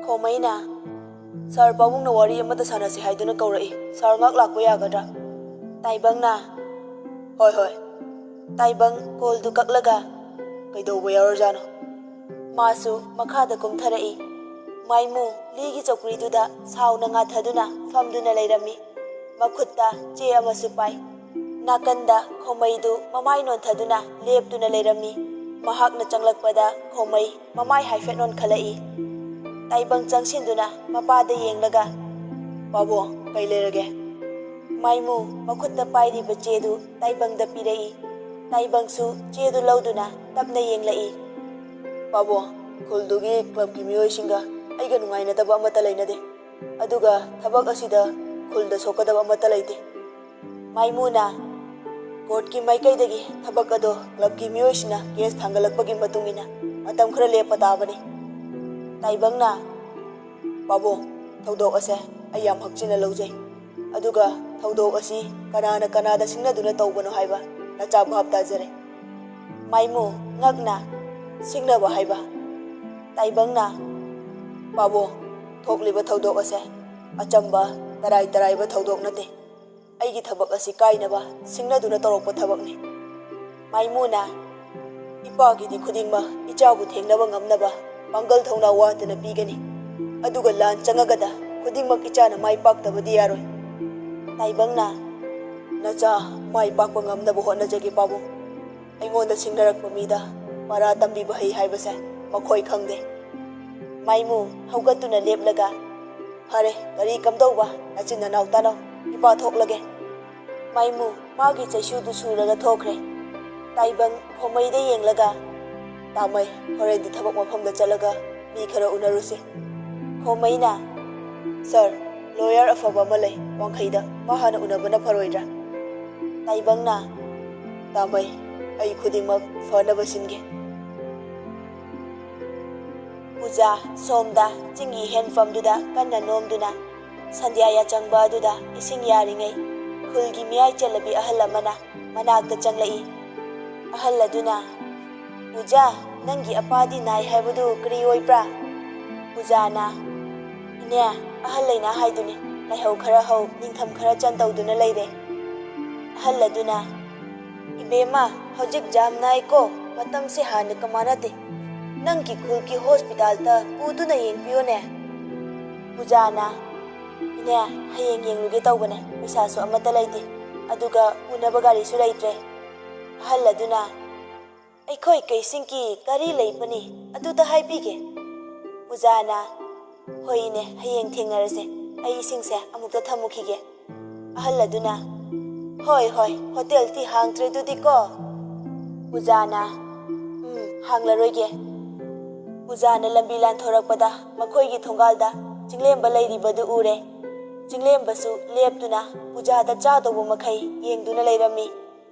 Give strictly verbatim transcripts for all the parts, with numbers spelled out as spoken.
ꯈꯣꯃꯩꯅ, "ꯁꯥꯔ, ꯄꯥꯕꯨꯡꯅ ꯋꯥꯔꯤ ꯑꯃꯇ ꯁꯥꯟꯅꯁꯤ ꯍꯥꯏꯗꯨꯅ ꯀꯧꯔꯛꯏ꯫ ꯁꯥꯔ ꯉꯥꯛ ꯂꯥꯛꯄ ꯌꯥꯒꯗ꯭ꯔꯥ?" ꯇꯥꯏꯕꯪꯅ, "ꯍꯣꯏ, ꯍꯣꯏ꯫" ꯇꯥꯏꯕꯪ ꯀꯣꯜꯗꯨ ꯀꯛꯂꯒ, "ꯀꯩꯗꯧꯕ ꯌꯥꯎꯔꯖꯥꯠꯅꯣ?" ꯃꯥꯁꯨ ꯃꯈꯥꯗ ꯀꯨꯝꯊꯔꯛꯏ꯫ ꯃꯥꯏꯃꯨ ꯂꯤꯒꯤ ꯆꯧꯀ꯭ꯔꯤꯗꯨꯗ ꯁꯥꯎꯅ ꯉꯥꯊꯗꯨꯅ ꯐꯝꯗꯨꯅ ꯂꯩꯔꯝꯃꯤ꯫ ꯃꯈꯨꯠꯇ ꯆꯦ ꯑꯃꯁꯨ ꯄꯥꯏ꯫ ꯅꯥꯀꯟꯗ ꯈꯣꯃꯩꯗꯨ ꯃꯃꯥꯏ ꯅꯣꯟꯊꯗꯨꯅ ꯂꯦꯞꯇꯨꯅ ꯂꯩꯔꯝꯃꯤ꯫ ꯃꯍꯥꯛꯅ ꯆꯪꯂꯛꯄꯗ ꯈꯣꯃꯩ ꯃꯃꯥꯏ ꯍꯥꯏꯐꯦꯠ ꯅꯣꯟꯈꯠꯂꯛꯏ꯫ ꯇꯥꯏꯕꯪ ꯆꯪꯁꯤꯟꯗꯨꯅ ꯃꯄꯥꯗ ꯌꯦꯡꯂꯒ, "ꯄꯥꯕꯣ, ꯀꯩ ꯂꯩꯔꯒꯦ?" ꯃꯥꯏꯃꯨ ꯃꯈꯨꯠꯇ ꯄꯥꯏꯔꯤꯕ ꯆꯦꯗꯨ ꯇꯥꯏꯕꯪꯗ ꯄꯤꯔꯛꯏ꯫ ꯇꯥꯏꯕꯪꯁꯨ ꯆꯦꯗꯨ ꯂꯧꯗꯨꯅ ꯇꯞꯅ ꯌꯦꯡꯂꯛꯏ꯫ "ꯄꯥꯕꯣ, ꯈꯨꯜꯗꯨꯒꯤ ꯀ꯭ꯂꯕꯀꯤ ꯃꯤꯑꯣꯏꯁꯤꯡꯒ ꯑꯩꯒ ꯅꯨꯡꯉꯥꯏꯅꯗꯕ ꯑꯃꯠꯇ ꯂꯩꯅꯗꯦ꯫ ꯑꯗꯨꯒ ꯊꯕꯛ ꯑꯁꯤꯗ ꯈꯨꯜꯗ ꯁꯣꯛꯀꯗꯕ ꯑꯃꯠꯇ ꯂꯩꯇꯦ꯫" ꯃꯥꯏꯃꯨꯅ, "ꯀꯣꯔꯠꯀꯤ ꯃꯥꯏꯀꯩꯗꯒꯤ ꯊꯕꯛ ꯑꯗꯣ ꯀ꯭ꯂꯕꯀꯤ ꯃꯤꯑꯣꯏꯁꯤꯡꯅ ꯀꯦꯁ ꯊꯥꯡꯒꯠꯂꯛꯄꯒꯤ ꯃꯇꯨꯡ ꯏꯟꯅ ꯃꯇꯝ ꯈꯔ ꯂꯦꯞꯄ ꯇꯥꯕꯅꯤ꯫" ꯇꯥꯏꯕꯪꯅ, "ꯄꯥꯕꯨꯡ, ꯊꯧꯗꯣꯛ ꯑꯁꯦ ꯑꯩ ꯌꯥꯝ ꯍꯛꯆꯤꯟꯅ ꯂꯧꯖꯩ꯫ ꯑꯗꯨꯒ ꯊꯧꯗꯣꯛ ꯑꯁꯤ ꯀꯅꯥꯅ ꯀꯅꯥꯗ ꯁꯤꯡꯅꯗꯨꯅ ꯇꯧꯕꯅꯣ ꯍꯥꯏꯕ ꯅꯆꯥ ꯚꯥꯞ ꯇꯥꯖꯔꯦ꯫" ꯃꯥꯏꯃꯨ, ꯉꯛꯅ, "ꯁꯤꯡꯅꯕ ꯍꯥꯏꯕ?" ꯇꯥꯏꯕꯪꯅ, "ꯄꯥꯕꯨꯡ, ꯊꯣꯛꯂꯤꯕ ꯊꯧꯗꯣꯛ ꯑꯁꯦ ꯑꯆꯝꯕ ꯇꯔꯥꯏ ꯇꯔꯥꯏꯕ ꯊꯧꯗꯣꯛ ꯅꯠꯇꯦ꯫ ꯑꯩꯒꯤ ꯊꯕꯛ ꯑꯁꯤ ꯀꯥꯏꯅꯕ ꯁꯤꯡꯅꯗꯨꯅ ꯇꯧꯔꯛꯄ ꯊꯕꯛꯅꯤ꯫" ꯃꯥꯏꯃꯨꯅ, "ꯏꯄꯥꯒꯤꯗꯤ ꯈꯨꯗꯤꯡꯃꯛ ꯏꯆꯥꯕꯨ ꯊꯦꯡꯅꯕ ꯉꯝꯅꯕ ꯄꯥꯡꯒꯜ ꯊꯧꯅꯥ ꯋꯥꯠꯇꯅ ꯄꯤꯒꯅꯤ꯫ ꯑꯗꯨꯒ ꯂꯥꯟ ꯆꯪꯉꯒꯗ ꯈꯨꯗꯤꯡꯃꯛ ꯏꯆꯥꯅ ꯃꯥꯏ ꯄꯥꯛꯇꯕꯗꯤ ꯌꯥꯔꯣꯏ꯫" ꯇꯥꯏꯕꯪꯅ, "ꯅꯆꯥ ꯃꯥꯏ ꯄꯥꯛꯄ ꯉꯝꯅꯕ ꯍꯣꯠꯅꯖꯒꯦ ꯄꯥꯕꯨꯡ꯫ ꯑꯩꯉꯣꯟꯗ ꯁꯤꯡꯅꯔꯛꯄ ꯃꯤꯗ ꯄꯔꯥ ꯇꯝꯕꯤꯕ ꯍꯩ ꯍꯥꯏꯕꯁꯦ ꯃꯈꯣꯏ ꯈꯪꯗꯦ꯫" ꯃꯥꯏꯃꯨ ꯍꯧꯒꯠꯇꯨꯅ ꯂꯦꯞꯂꯒ, "ꯐꯔꯦ, ꯀꯔꯤ ꯀꯝꯗꯧꯕ? ꯅꯆꯤꯟ ꯅꯅꯥꯎ ꯇꯥꯅꯧ, ꯏꯄꯥ ꯊꯣꯛꯂꯒꯦ꯫" ꯃꯥꯏꯃꯨ ꯃꯥꯒꯤ ꯆꯩꯁꯨꯗꯨ ꯁꯨꯔꯒ ꯊꯣꯛꯈ꯭ꯔꯦ꯫ ꯇꯥꯏꯕꯪ ꯈꯣꯃꯩꯗ ꯌꯦꯡꯂꯒ, "ꯇꯥꯃꯩ, ꯍꯣꯔꯦꯟꯗꯤ ꯊꯕꯛ ꯃꯐꯝꯗ ꯆꯠꯂꯒ ꯃꯤ ꯈꯔ ꯎꯅꯔꯨꯁꯤ꯫" ꯈꯣꯃꯩꯅ, "ꯁꯥꯔ, ꯂꯣꯌꯔ ꯑꯐꯕ ꯑꯃ ꯂꯩ ꯋꯥꯡꯈꯩꯗ, ꯃꯥ ꯍꯥꯟꯅ ꯎꯅꯕꯅ ꯐꯔꯣꯏꯗ꯭ꯔꯥ?" ꯇꯥꯏꯕꯪꯅ, "ꯇꯥꯃꯩ, ꯑꯩ ꯈꯨꯗꯤꯡꯃꯛ ꯐꯅꯕ ꯁꯤꯟꯒꯦ꯫" ꯄꯨꯖꯥ ꯁꯣꯝꯗ ꯆꯤꯡꯒꯤ ꯍꯦꯟꯐꯝꯗꯨꯗ ꯀꯟꯅ ꯅꯣꯝꯗꯨꯅ ꯁꯟꯙ꯭ꯌꯥ ꯌꯥꯆꯪꯕ ꯑꯗꯨꯗ ꯏꯁꯤꯡ ꯌꯥꯔꯤꯉꯩ ꯈꯨꯜꯒꯤ ꯃꯤꯌꯥꯏ ꯆꯜꯂꯕꯤ ꯑꯍꯜ ꯑꯃꯅ ꯃꯅꯥꯛꯇ ꯆꯪꯂꯛꯏ꯫ ꯑꯍꯜ ꯑꯗꯨꯅ, "ꯄꯨꯖꯥ, ꯅꯪꯒꯤ ꯑꯄꯥꯗꯤ ꯅꯥꯏ ꯍꯥꯏꯕꯗꯨ ꯀꯔꯤ ꯑꯣꯏꯕ꯭ꯔꯥ?" ꯄꯨꯖꯥꯅ, "ꯏꯅꯦ, ꯑꯍꯜ ꯂꯩꯅ ꯍꯥꯏꯗꯨꯅꯤ, ꯂꯥꯏꯍꯧ ꯈꯔ ꯍꯧ, ꯅꯤꯡꯊꯝ ꯈꯔ ꯆꯟ ꯇꯧꯗꯨꯅ ꯂꯩꯔꯦ꯫" ꯑꯍꯜ ꯑꯗꯨꯅ, "ꯏꯕꯦꯝꯃ, ꯍꯧꯖꯤꯛ ꯖꯥꯝ ꯅꯥꯏꯀꯣ, ꯃꯇꯝꯁꯦ ꯍꯥꯟꯅꯒ ꯃꯥꯟꯅꯗꯦ꯫ ꯅꯪꯒꯤ ꯈꯨꯜꯒꯤ ꯍꯣꯁꯄꯤꯇꯥꯜꯗ ꯄꯨꯗꯨꯅ ꯌꯦꯡꯕꯤꯌꯣꯅꯦ꯫" ꯄꯨꯖꯥꯅ, "ꯏꯅꯦ, ꯍꯌꯦꯡ ꯌꯦꯡꯂꯨꯒꯦ ꯇꯧꯕꯅꯦ, ꯄꯩꯁꯥꯁꯨ ꯑꯃꯠꯇ ꯂꯩꯇꯦ, ꯑꯗꯨꯒ ꯄꯨꯅꯕ ꯒꯥꯔꯤꯁꯨ ꯂꯩꯇ꯭ꯔꯦ꯫" ꯑꯍꯜ ꯑꯗꯨꯅ, "ꯑꯩꯈꯣꯏ ꯀꯩꯁꯤꯡꯒꯤ ꯒꯥꯔꯤ ꯂꯩꯕꯅꯤ, ꯑꯗꯨꯗ ꯍꯥꯏꯕꯤꯒꯦ꯫" ꯄꯨꯖꯥꯅ, "ꯍꯣꯏ ꯏꯅꯦ, ꯍꯌꯦꯡ ꯊꯦꯡꯅꯔꯁꯦ, ꯑꯩ ꯏꯁꯤꯡꯁꯦ ꯑꯃꯨꯛꯇ ꯊꯝꯃꯨꯈꯤꯒꯦ꯫" ꯑꯍꯜ ꯑꯗꯨꯅ, "ꯍꯣꯏ ꯍꯣꯏ, ꯍꯣꯇꯦꯜꯗꯤ ꯍꯥꯡꯗ꯭ꯔꯦ ꯑꯗꯨꯗꯤꯀꯣ꯫" ꯄꯨꯖꯥꯅ, "ꯎꯝ, ꯍꯥꯡꯂꯔꯣꯏꯒꯦ꯫" ꯄꯨꯖꯥꯅ ꯂꯝꯕꯤ ꯂꯥꯟꯊꯣꯔꯛꯄꯗ ꯃꯈꯣꯏꯒꯤ ꯊꯣꯡꯒꯥꯜꯗ ꯆꯤꯡꯂꯦꯝꯕ ꯂꯩꯔꯤꯕꯗꯨ ꯎꯔꯦ꯫ ꯆꯤꯡꯂꯦꯝꯕꯁꯨ ꯂꯦꯞꯇꯨꯅ ꯄꯨꯖꯥꯗ ꯆꯥꯗꯧꯕ ꯃꯈꯩ ꯌꯦꯡꯗꯨꯅ ꯂꯩꯔꯝꯃꯤ꯫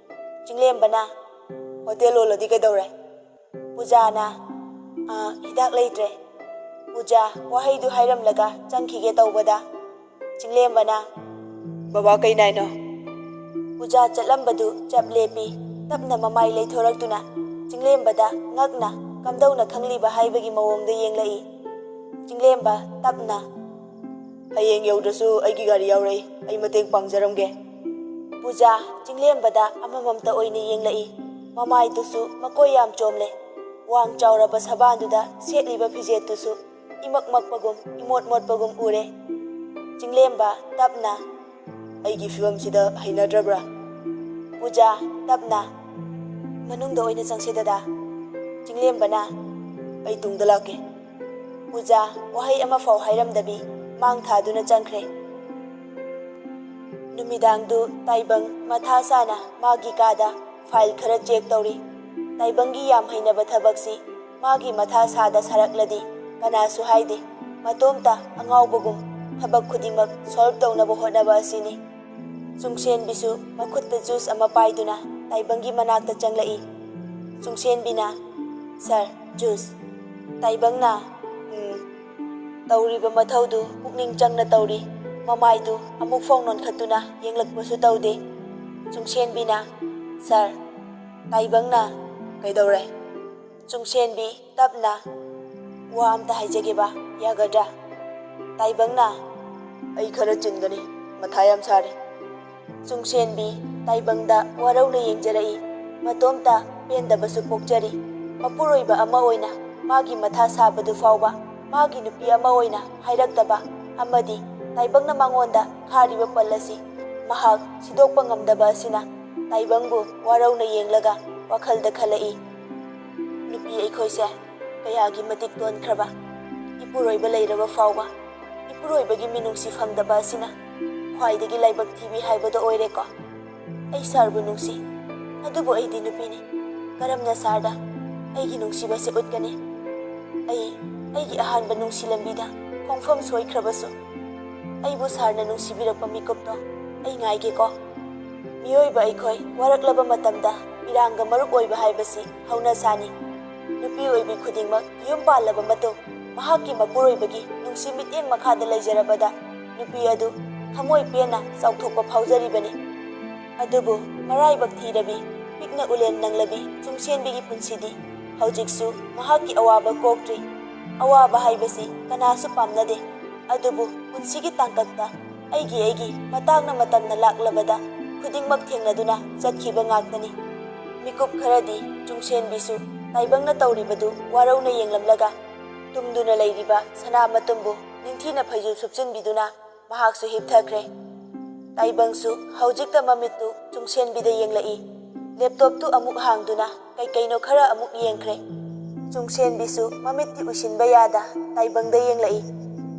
ꯆꯤꯡꯂꯦꯝꯕꯅ, "ꯍꯣꯇꯦꯜ ꯂꯣꯜꯂꯗꯤ ꯀꯩꯗꯧꯔꯦ?" ꯄꯨꯖꯥꯅ, "ꯑ, ꯍꯤꯗꯥꯛ ꯂꯩꯇ꯭ꯔꯦ꯫" ꯄꯨꯖꯥ ꯋꯥꯍꯩꯗꯨ ꯍꯥꯏꯔꯝꯂꯒ ꯆꯪꯈꯤꯒꯦ ꯇꯧꯕꯗ, ꯆꯤꯡꯂꯦꯝꯕꯅ, "ꯕꯕꯥ, ꯀꯩ ꯅꯥꯏꯅꯣ?" ꯄꯨꯖꯥ ꯆꯠꯂꯝꯕꯗꯨ ꯆꯞ ꯂꯦꯞꯄꯤ꯫ ꯇꯞꯅ ꯃꯃꯥꯏ ꯂꯩꯊꯣꯔꯛꯇꯨꯅ ꯆꯤꯡꯂꯦꯝꯕꯗ ꯉꯛꯅ ꯀꯝꯗꯧꯅ ꯈꯪꯂꯤꯕ ꯍꯥꯏꯕꯒꯤ ꯃꯑꯣꯡꯗ ꯌꯦꯡꯂꯛꯏ꯫ ꯆꯤꯡꯂꯦꯝꯕ ꯇꯞꯅ, "ꯍꯌꯦꯡ ꯌꯧꯗ꯭ꯔꯁꯨ ꯑꯩꯒꯤ ꯒꯥꯔꯤ ꯌꯥꯎꯔꯛꯏ, ꯑꯩ ꯃꯇꯦꯡ ꯄꯥꯡꯖꯔꯝꯒꯦ꯫" ꯄꯨꯖꯥ ꯆꯤꯡꯂꯦꯝꯕꯗ ꯑꯃꯃꯝꯇ ꯑꯣꯏꯅ ꯌꯦꯡꯂꯛꯏ꯫ ꯃꯃꯥꯏꯗꯨꯁꯨ ꯃꯀꯣꯏ ꯌꯥꯝ ꯆꯣꯝꯂꯦ꯫ ꯋꯥꯡ ꯆꯥꯎꯔꯕ ꯁꯕꯥꯟꯗꯨꯗ ꯁꯦꯠꯂꯤꯕ ꯐꯤꯖꯦꯠꯇꯨꯁꯨ ꯏꯃꯛ ꯃꯛꯄꯒꯨꯝ, ꯏꯃꯣꯠ ꯃꯣꯠꯄꯒꯨꯝ ꯎꯔꯦ꯫ ꯆꯤꯡꯂꯦꯝꯕ ꯇꯞꯅ, "ꯑꯩꯒꯤ ꯐꯤꯕꯝꯁꯤꯗ ꯍꯩꯅꯗ꯭ꯔꯕ꯭ꯔꯥ?" ꯄꯨꯖꯥ ꯇꯞꯅ, "ꯃꯅꯨꯡꯗ ꯑꯣꯏꯅ ꯆꯪꯁꯤ ꯗꯗꯥ꯫" ꯆꯤꯡꯂꯦꯝꯕꯅ, "ꯑꯩ ꯇꯨꯡꯗ ꯂꯥꯛꯀꯦ꯫" ꯄꯨꯖꯥ ꯋꯥꯍꯩ ꯑꯃꯐꯥꯎ ꯍꯥꯏꯔꯝꯗꯕꯤ ꯃꯥꯡ ꯊꯥꯗꯨꯅ ꯆꯪꯈ꯭ꯔꯦ꯫ ꯅꯨꯃꯤꯗꯥꯡꯗꯨ ꯇꯥꯏꯕꯪ ꯃꯊꯥ ꯁꯥꯅ ꯃꯥꯒꯤ ꯀꯥꯗ ꯐꯥꯏꯜ ꯈꯔ ꯆꯦꯛ ꯇꯧꯔꯤ꯫ ꯇꯥꯏꯕꯪꯒꯤ ꯌꯥꯝ ꯍꯩꯅꯕ ꯊꯕꯛꯁꯤ ꯃꯥꯒꯤ ꯃꯊꯥ ꯁꯥꯗ ꯁꯥꯔꯛꯂꯗꯤ ꯀꯅꯥꯁꯨ ꯍꯥꯏꯗꯦ꯫ ꯃꯇꯣꯝꯇ ꯑꯉꯥꯎꯕꯒꯨꯝ ꯊꯕꯛ ꯈꯨꯗꯤꯡꯃꯛ ꯁꯣꯜꯕ ꯇꯧꯅꯕ ꯍꯣꯠꯅꯕ ꯑꯁꯤꯅꯤ꯫ ꯆꯨꯡꯁꯦꯟꯕꯤꯁꯨ ꯃꯈꯨꯠꯇ ꯖꯨꯁ ꯑꯃ ꯄꯥꯏꯗꯨꯅ ꯇꯥꯏꯕꯪꯒꯤ ꯃꯅꯥꯛꯇ ꯆꯪꯂꯛꯏ꯫ ꯆꯨꯡꯁꯦꯟꯕꯤꯅ, "ꯁꯥꯔ, ꯖꯨꯁ꯫" ꯇꯥꯏꯕꯪꯅ, "ꯎꯝ꯫" ꯇꯧꯔꯤꯕ ꯃꯊꯧꯗꯨ ꯄꯨꯛꯅꯤꯡ ꯆꯪꯅ ꯇꯧꯔꯤ꯫ ꯃꯃꯥꯏꯗꯨ ꯑꯃꯨꯛ ꯐꯥꯎ ꯅꯣꯟꯈꯠꯇꯨꯅ ꯌꯦꯡꯂꯛꯄꯁꯨ ꯇꯧꯗꯦ꯫ ꯆꯨꯡꯁꯦꯟꯕꯤꯅ, "ꯁꯥꯔ꯫" ꯇꯥꯏꯕꯪꯅ, "ꯀꯩꯗꯧꯔꯦ?" ꯆꯨꯡꯁꯦꯟꯕꯤ ꯇꯞꯅ, "ꯋꯥ ꯑꯝꯇ ꯍꯥꯏꯖꯒꯦꯕ꯫" ꯌꯥꯒꯗ꯭ꯔꯥ? ꯇꯥꯏꯕꯪꯅ, "ꯑꯩ ꯈꯔ ꯆꯤꯟꯒꯅꯤ, ꯃꯊꯥ ꯌꯥꯝ ꯁꯥꯔꯦ꯫" ꯆꯨꯡꯁꯦꯟꯕꯤ ꯇꯥꯏꯕꯪꯗ ꯋꯥꯔꯧꯅ ꯌꯦꯡꯖꯔꯛꯏ꯫ ꯃꯇꯣꯝꯇ ꯄꯦꯟꯗꯕꯁꯨ ꯄꯣꯛꯆꯔꯤ꯫ ꯃꯄꯨꯔꯣꯏꯕ ꯑꯃ ꯑꯣꯏꯅ ꯃꯥꯒꯤ ꯃꯊꯥ ꯁꯥꯕꯗꯨ ꯐꯥꯎꯕ ꯃꯥꯒꯤ ꯅꯨꯄꯤ ꯑꯃ ꯑꯣꯏꯅ ꯍꯥꯏꯔꯛꯇꯕ ꯑꯃꯗꯤ ꯇꯥꯏꯕꯪꯅ ꯃꯉꯣꯟꯗ ꯈꯥꯔꯤꯕ ꯄꯜ ꯑꯁꯤ ꯃꯍꯥꯛ ꯁꯤꯗꯣꯛꯄ ꯉꯝꯗꯕ ꯑꯁꯤꯅ ꯇꯥꯏꯕꯪꯕꯨ ꯋꯥꯔꯧꯅ ꯌꯦꯡꯂꯒ ꯋꯥꯈꯜꯗ ꯈꯜꯂꯛꯏ꯫ ꯅꯨꯄꯤ ꯑꯩꯈꯣꯏꯁꯦ ꯀꯌꯥꯒꯤ ꯃꯇꯤꯛ ꯇꯣꯟꯈ꯭ꯔꯕ, ꯏꯄꯨꯔꯣꯏꯕ ꯂꯩꯔꯕ ꯐꯥꯎꯕ ꯏꯄꯨꯔꯣꯏꯕꯒꯤ ꯃꯤꯅꯨꯡꯁꯤ ꯐꯪꯗꯕ ꯑꯁꯤꯅ ꯈ꯭ꯋꯥꯏꯗꯒꯤ ꯂꯥꯏꯕꯛ ꯊꯤꯕꯤ ꯍꯥꯏꯕꯗꯣ ꯑꯣꯏꯔꯦꯀꯣ꯫ ꯑꯩ ꯁꯥꯔꯕꯨ ꯅꯨꯡꯁꯤ, ꯑꯗꯨꯕꯨ ꯑꯩꯗꯤ ꯅꯨꯄꯤꯅꯤ꯫ ꯀꯔꯝꯅ ꯁꯥꯔꯗ ꯑꯩꯒꯤ ꯅꯨꯡꯁꯤꯕꯁꯦ ꯎꯠꯀꯅꯤ? ꯑꯩ ꯑꯩꯒꯤ ꯑꯍꯥꯟꯕ ꯅꯨꯡꯁꯤ ꯂꯝꯕꯤꯗ ꯈꯣꯡꯐꯝ ꯁꯣꯏꯈ꯭ꯔꯕꯁꯨ, ꯑꯩꯕꯨ ꯁꯥꯔꯅ ꯅꯨꯡꯁꯤꯕꯤꯔꯛꯄ ꯃꯤꯀꯨꯞꯇꯣ ꯑꯩ ꯉꯥꯏꯒꯦꯀꯣ꯫ ꯃꯤꯑꯣꯏꯕ ꯑꯩꯈꯣꯏ ꯋꯥꯔꯛꯂꯕ ꯃꯇꯝꯗ ꯄꯤꯔꯥꯡꯒ ꯃꯔꯨꯞ ꯑꯣꯏꯕ ꯍꯥꯏꯕꯁꯤ ꯍꯧꯅꯁꯥꯅꯤ꯫ ꯅꯨꯄꯤ ꯑꯣꯏꯕꯤ ꯈꯨꯗꯤꯡꯃꯛ ꯌꯨꯝ ꯄꯥꯜꯂꯕ ꯃꯇꯨꯡ ꯃꯍꯥꯛꯀꯤ ꯃꯄꯨꯔꯣꯏꯕꯒꯤ ꯅꯨꯡꯁꯤ ꯃꯤꯠꯌꯦꯡ ꯃꯈꯥꯗ ꯂꯩꯖꯔꯕꯗ ꯅꯨꯄꯤ ꯑꯗꯨ ꯊꯃꯣꯏ ꯄꯦꯟꯅ ꯆꯥꯎꯊꯣꯛꯄ ꯐꯥꯎꯖꯔꯤꯕꯅꯤ꯫ ꯑꯗꯨꯕꯨ ꯃꯔꯥꯏꯕꯛ ꯊꯤꯔꯕꯤ, ꯄꯤꯛꯅ ꯎꯂꯦꯟ ꯅꯪꯂꯕꯤ ꯆꯨꯡꯁꯦꯟꯕꯤꯒꯤ ꯄꯨꯟꯁꯤꯗꯤ ꯍꯧꯖꯤꯛꯁꯨ ꯃꯍꯥꯛꯀꯤ ꯑꯋꯥꯕ ꯀꯣꯛꯇ꯭ꯔꯤ꯫ ꯑꯋꯥꯕ ꯍꯥꯏꯕꯁꯤ ꯀꯅꯥꯁꯨ ꯄꯥꯝꯅꯗꯦ꯫ ꯑꯗꯨꯕꯨ ꯄꯨꯟꯁꯤꯒꯤ ꯇꯥꯡꯀꯛꯇ ꯑꯩꯒꯤ ꯑꯩꯒꯤ ꯃꯇꯥꯡꯅ ꯃꯇꯝꯅ ꯂꯥꯛꯂꯕꯗ ꯈꯨꯗꯤꯡꯃꯛ ꯊꯦꯡꯅꯗꯨꯅ ꯆꯠꯈꯤꯕ ꯉꯥꯛꯇꯅꯤ꯫ ꯃꯤꯀꯨꯞ ꯈꯔꯗꯤ ꯆꯨꯡꯁꯦꯟꯕꯤꯁꯨ ꯇꯥꯏꯕꯪꯅ ꯇꯧꯔꯤꯕꯗꯨ ꯋꯥꯔꯧꯅ ꯌꯦꯡꯂꯝꯂꯒ ꯇꯨꯝꯗꯨꯅ ꯂꯩꯔꯤꯕ ꯁꯅꯥ ꯃꯇꯨꯝꯕꯨ ꯅꯤꯡꯊꯤꯅ ꯐꯩꯖꯨꯞ ꯁꯨꯞꯆꯤꯟꯕꯤꯗꯨꯅ ꯃꯍꯥꯛꯁꯨ ꯍꯤꯞꯊꯈ꯭ꯔꯦ꯫ ꯇꯥꯏꯕꯪꯁꯨ ꯍꯧꯖꯤꯛꯇ ꯃꯃꯤꯠꯇꯨ ꯆꯨꯡꯁꯦꯟꯕꯤꯗ ꯌꯦꯡꯂꯛꯏ꯫ ꯂꯦꯞꯇꯣꯞꯇꯨ ꯑꯃꯨꯛ ꯍꯥꯡꯗꯨꯅ ꯀꯩꯀꯩꯅꯣ ꯈꯔ ꯑꯃꯨꯛ ꯌꯦꯡꯈ꯭ꯔꯦ꯫ ꯆꯨꯡꯁꯦꯟꯕꯤꯁꯨ ꯃꯃꯤꯠꯇꯤ ꯎꯏꯁꯤꯟꯕ ꯌꯥꯗ ꯇꯥꯏꯕꯪꯗ ꯌꯦꯡꯂꯛꯏ꯫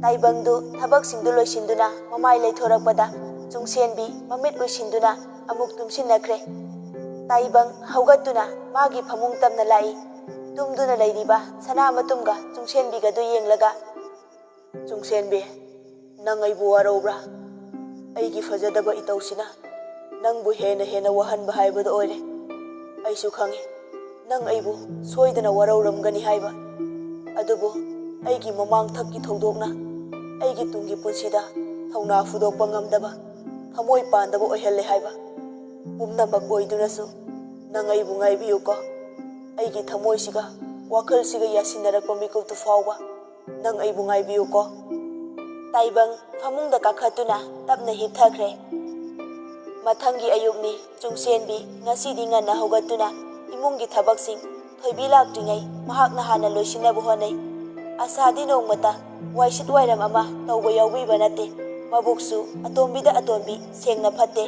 ꯇꯥꯏꯕꯪꯗꯨ ꯊꯕꯛꯁꯤꯡꯗꯨ ꯂꯣꯏꯁꯤꯟꯗꯨꯅ ꯃꯃꯥꯏ ꯂꯩꯊꯣꯔꯛꯄꯗ ꯆꯨꯡꯁꯦꯟꯕꯤ ꯃꯃꯤꯠ ꯎꯏꯁꯤꯟꯗꯨꯅ ꯑꯃꯨꯛ ꯇꯨꯝꯁꯤꯟꯅꯈ꯭ꯔꯦ꯫ ꯇꯥꯏꯕꯪ ꯍꯧꯒꯠꯇꯨꯅ ꯃꯥꯒꯤ ꯐꯃꯨꯡ ꯇꯝꯅ ꯂꯥꯛꯏ꯫ ꯇꯨꯝꯗꯨꯅ ꯂꯩꯔꯤꯕ ꯁꯅꯥ ꯃꯇꯨꯝꯒ ꯆꯨꯡꯁꯦꯟꯕꯤꯒꯗꯨ ꯌꯦꯡꯂꯒ, "ꯆꯨꯡꯁꯦꯟꯕꯤ, ꯅꯪ ꯑꯩꯕꯨ ꯋꯥꯔꯧꯕ꯭ꯔꯥ? ꯑꯩꯒꯤ ꯐꯖꯗꯕ ꯏꯇꯧꯁꯤꯅ ꯅꯪꯕꯨ ꯍꯦꯟꯅ ꯍꯦꯟꯅ ꯋꯥꯍꯟꯕ ꯍꯥꯏꯕꯗꯨ ꯑꯣꯏꯔꯦ꯫ ꯑꯩꯁꯨ ꯈꯪꯏ, ꯅꯪ ꯑꯩꯕꯨ ꯁꯣꯏꯗꯅ ꯋꯥꯔꯧꯔꯝꯒꯅꯤ ꯍꯥꯏꯕ꯫ ꯑꯗꯨꯕꯨ ꯑꯩꯒꯤ ꯃꯃꯥꯡ ꯊꯛꯀꯤ ꯊꯧꯗꯣꯛꯅ ꯑꯩꯒꯤ ꯇꯨꯡꯒꯤ ꯄꯨꯟꯁꯤꯗ ꯊꯧꯅꯥ ꯐꯨꯗꯣꯛꯄ ꯉꯝꯗꯕ ꯊꯃꯣꯏ ꯄꯥꯟꯗꯕ ꯑꯣꯏꯍꯜꯂꯦ ꯍꯥꯏꯕ꯫ ꯄꯨꯝꯅꯃꯛ ꯑꯣꯏꯗꯨꯅꯁꯨ ꯅꯪ ꯑꯩꯕꯨ ꯉꯥꯏꯕꯤꯌꯨꯀꯣ꯫ ꯑꯩꯒꯤ ꯊꯃꯣꯏꯁꯤꯒ ꯋꯥꯈꯜꯁꯤꯒ ꯌꯥꯁꯤꯟꯅꯔꯛꯄ ꯃꯤꯀꯨꯞꯇꯨ ꯐꯥꯎꯕ "ꯅꯪ ꯑꯩꯕꯨ ꯉꯥꯏꯕꯤꯌꯨꯀꯣ꯫" ꯇꯥꯏꯕꯪ ꯐꯃꯨꯡꯗ ꯀꯥꯈꯠꯇꯨꯅ ꯇꯞꯅ ꯍꯤꯞꯊꯈ꯭ꯔꯦ꯫ ꯃꯊꯪꯒꯤ ꯑꯌꯨꯛꯅꯤ꯫ ꯆꯨꯡꯁꯦꯟꯕꯤ ꯉꯁꯤꯗꯤ ꯉꯟꯅ ꯍꯧꯒꯠꯇꯨꯅ ꯏꯃꯨꯡꯒꯤ ꯊꯕꯛꯁꯤꯡ ꯊꯣꯏꯕꯤ ꯂꯥꯛꯇ꯭ꯔꯤꯉꯩ ꯃꯍꯥꯛꯅ ꯍꯥꯟꯅ ꯂꯣꯏꯁꯤꯟꯅꯕ ꯍꯣꯠꯅꯩ꯫ ꯑꯁꯥꯗꯤ ꯅꯣꯡꯃꯇ ꯋꯥꯏꯁꯤꯠ ꯋꯥꯏꯔꯝ ꯑꯃ ꯇꯧꯕ ꯌꯥꯎꯕꯤꯕ ꯅꯠꯇꯦ꯫ ꯃꯕꯨꯛꯁꯨ ꯑꯇꯣꯝꯕꯤꯗ ꯑꯇꯣꯝꯕꯤ ꯁꯦꯡꯅ ꯐꯠꯇꯦ꯫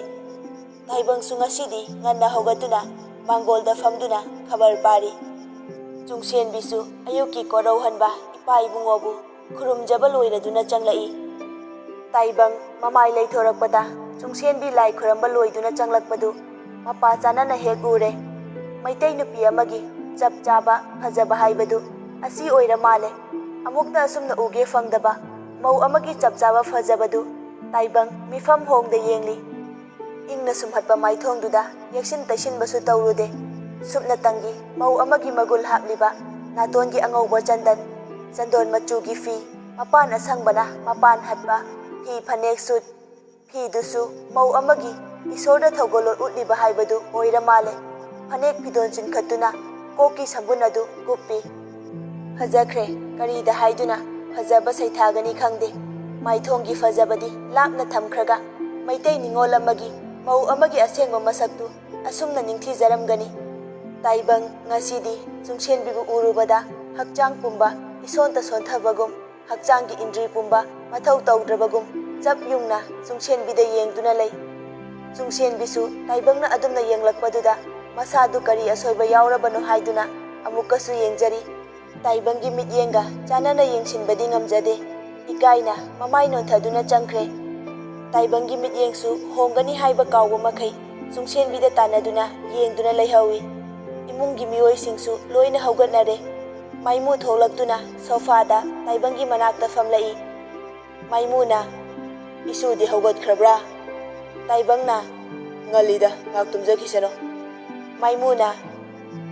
ꯇꯥꯏꯕꯪꯁꯨ ꯉꯁꯤꯗꯤ ꯉꯟꯅ ꯍꯧꯒꯠꯇꯨꯅ ꯃꯥꯡꯒꯣꯜꯗ ꯐꯝꯗꯨꯅ ꯈꯕꯔ ꯄꯥꯔꯤ꯫ ꯆꯨꯡꯁꯦꯟꯕꯤꯁꯨ ꯑꯌꯨꯛꯀꯤ ꯀꯣꯔꯧꯍꯟꯕ ꯏꯄꯥ ꯏꯕꯨꯡꯉꯣꯕꯨ ꯈꯨꯔꯨꯝꯖꯕ ꯂꯣꯏꯔꯗꯨꯅ ꯆꯪꯂꯛꯏ꯫ ꯇꯥꯏꯕꯪ ꯃꯃꯥꯏ ꯂꯩꯊꯣꯔꯛꯄꯗ ꯆꯨꯡꯁꯦꯟꯕꯤ ꯂꯥꯏ ꯈꯨꯔꯝꯕ ꯂꯣꯏꯗꯨꯅ ꯆꯪꯂꯛꯄꯗꯨ ꯃꯄꯥ ꯆꯥꯅꯅ ꯍꯦꯛ ꯎꯔꯦ꯫ ꯃꯩꯇꯩ ꯅꯨꯄꯤ ꯑꯃꯒꯤ ꯆꯞ ꯆꯥꯕ ꯐꯖꯕ ꯍꯥꯏꯕꯗꯨ ꯑꯁꯤ ꯑꯣꯏꯔ ꯃꯥꯜꯂꯦ꯫ ꯑꯃꯨꯛꯇ ꯑꯁꯨꯝꯅ ꯎꯒꯦ ꯐꯪꯗꯕ ꯃꯧ ꯑꯃꯒꯤ ꯆꯞ ꯆꯥꯕ ꯐꯖꯕꯗꯨ ꯇꯥꯏꯕꯪ ꯃꯤꯐꯝ ꯍꯣꯡꯗ ꯌꯦꯡꯂꯤ꯫ ꯏꯪꯅ ꯁꯨꯝꯍꯠꯄ ꯃꯥꯏꯊꯣꯡꯗꯨꯗ ꯌꯦꯛꯁꯤꯟ ꯇꯩꯁꯤꯟꯕꯁꯨ ꯇꯧꯔꯨꯗꯦ꯫ ꯁꯨꯞꯅꯇꯪꯒꯤ ꯃꯧ ꯑꯃꯒꯤ ꯃꯒꯨꯜ ꯍꯥꯞꯂꯤꯕ ꯅꯥꯇꯣꯟꯒꯤ ꯑꯉꯧꯕ ꯆꯟꯗꯟ, ꯆꯟꯗꯣꯟ ꯃꯆꯨꯒꯤ ꯐꯤ, ꯃꯄꯥꯟ ꯑꯁꯪꯕꯅ ꯃꯄꯥꯟ ꯍꯠꯄ ꯐꯤ ꯐꯅꯦꯛ ꯁꯨꯠ, ꯐꯤꯗꯨꯁꯨ ꯃꯧ ꯑꯃꯒꯤ ꯏꯁꯣꯔꯗ ꯊꯧꯒꯜꯂꯣꯟ ꯎꯠꯂꯤꯕ ꯍꯥꯏꯕꯗꯨ ꯑꯣꯏꯔ ꯃꯥꯜꯂꯦ꯫ ꯐꯅꯦꯛ ꯐꯤꯗꯣꯟ ꯆꯤꯟꯈꯠꯇꯨꯅ ꯀꯣꯛꯀꯤ ꯁꯝꯕꯨꯟ ꯑꯗꯨ ꯀꯨꯞꯄꯤ꯫ ꯐꯖꯈ꯭ꯔꯦ꯫ ꯀꯔꯤꯗ ꯍꯥꯏꯗꯨꯅ ꯐꯖꯕ ꯁꯩꯊꯥꯒꯅꯤ ꯈꯪꯗꯦ꯫ ꯃꯥꯏꯊꯣꯡꯒꯤ ꯐꯖꯕꯗꯤ ꯂꯥꯞꯅ ꯊꯝꯈ꯭ꯔꯒ ꯃꯩꯇꯩ ꯅꯤꯉꯣꯜ ꯑꯃꯒꯤ ꯃꯧ ꯑꯃꯒꯤ ꯑꯁꯦꯡꯕ ꯃꯁꯛꯇꯨ ꯑꯁꯨꯝꯅ ꯅꯤꯡꯊꯤꯖꯔꯝꯒꯅꯤ꯫ ꯇꯥꯏꯕꯪ ꯉꯁꯤꯗꯤ ꯆꯨꯡꯁꯦꯟꯕꯤꯕꯨ ꯎꯔꯨꯕꯗ ꯍꯛꯆꯥꯡ ꯄꯨꯝꯕ ꯏꯁꯣꯟꯇ ꯁꯣꯟꯊꯕꯒꯨꯝ, ꯍꯛꯆꯥꯡꯒꯤ ꯏꯟꯗ꯭ꯔꯤ ꯄꯨꯝꯕ ꯃꯊꯧ ꯇꯧꯗ꯭ꯔꯕꯒꯨꯝ ꯆꯞ ꯌꯨꯡꯅ ꯆꯨꯡꯁꯦꯟꯕꯤꯗ ꯌꯦꯡꯗꯨꯅ ꯂꯩ꯫ ꯆꯨꯡꯁꯦꯟꯕꯤꯁꯨ ꯇꯥꯏꯕꯪꯅ ꯑꯗꯨꯝꯅ ꯌꯦꯡꯂꯛꯄꯗꯨꯗ ꯃꯁꯥꯗꯨ ꯀꯔꯤ ꯑꯁꯣꯏꯕ ꯌꯥꯎꯔꯕꯅꯣ ꯍꯥꯏꯗꯨꯅ ꯑꯃꯨꯛꯀꯁꯨ ꯌꯦꯡꯖꯔꯤ꯫ ꯇꯥꯏꯕꯪꯒꯤ ꯃꯤꯠꯌꯦꯡꯒ ꯆꯥꯟꯅꯅ ꯌꯦꯡꯁꯤꯟꯕꯗꯤ ꯉꯝꯖꯗꯦ꯫ ꯏꯀꯥꯏꯅ ꯃꯃꯥꯏ ꯅꯣꯟꯊꯗꯨꯅ ꯆꯪꯈ꯭ꯔꯦ꯫ ꯇꯥꯏꯕꯪꯒꯤ ꯃꯤꯠꯌꯦꯡꯁꯨ ꯍꯣꯡꯒꯅꯤ ꯍꯥꯏꯕ ꯀꯥꯎꯕ ꯃꯈꯩ ꯆꯨꯡꯁꯦꯟꯕꯤꯗ ꯇꯥꯟꯅꯗꯨꯅ ꯌꯦꯡꯗꯨꯅ ꯂꯩꯍꯧꯏ꯫ ꯏꯃꯨꯡꯒꯤ ꯃꯤꯑꯣꯏꯁꯤꯡꯁꯨ ꯂꯣꯏꯅ ꯍꯧꯒꯠꯅꯔꯦ꯫ ꯃꯥꯏꯃꯨ ꯊꯣꯛꯂꯛꯇꯨꯅ ꯁꯣꯐꯥꯗ ꯇꯥꯏꯕꯪꯒꯤ ꯃꯅꯥꯛꯇ ꯐꯝꯂꯛꯏ꯫ ꯃꯥꯏꯃꯨꯅ, "ꯏꯁꯨꯗꯤ ꯍꯧꯒꯠꯈ꯭ꯔꯕ꯭ꯔꯥ?" ꯇꯥꯏꯕꯪꯅ, "ꯉꯜꯂꯤꯗ, ꯉꯥꯏꯍꯥꯛ ꯇꯨꯝꯖꯈꯤꯁꯅꯨ꯫" ꯃꯥꯏꯃꯨꯅ,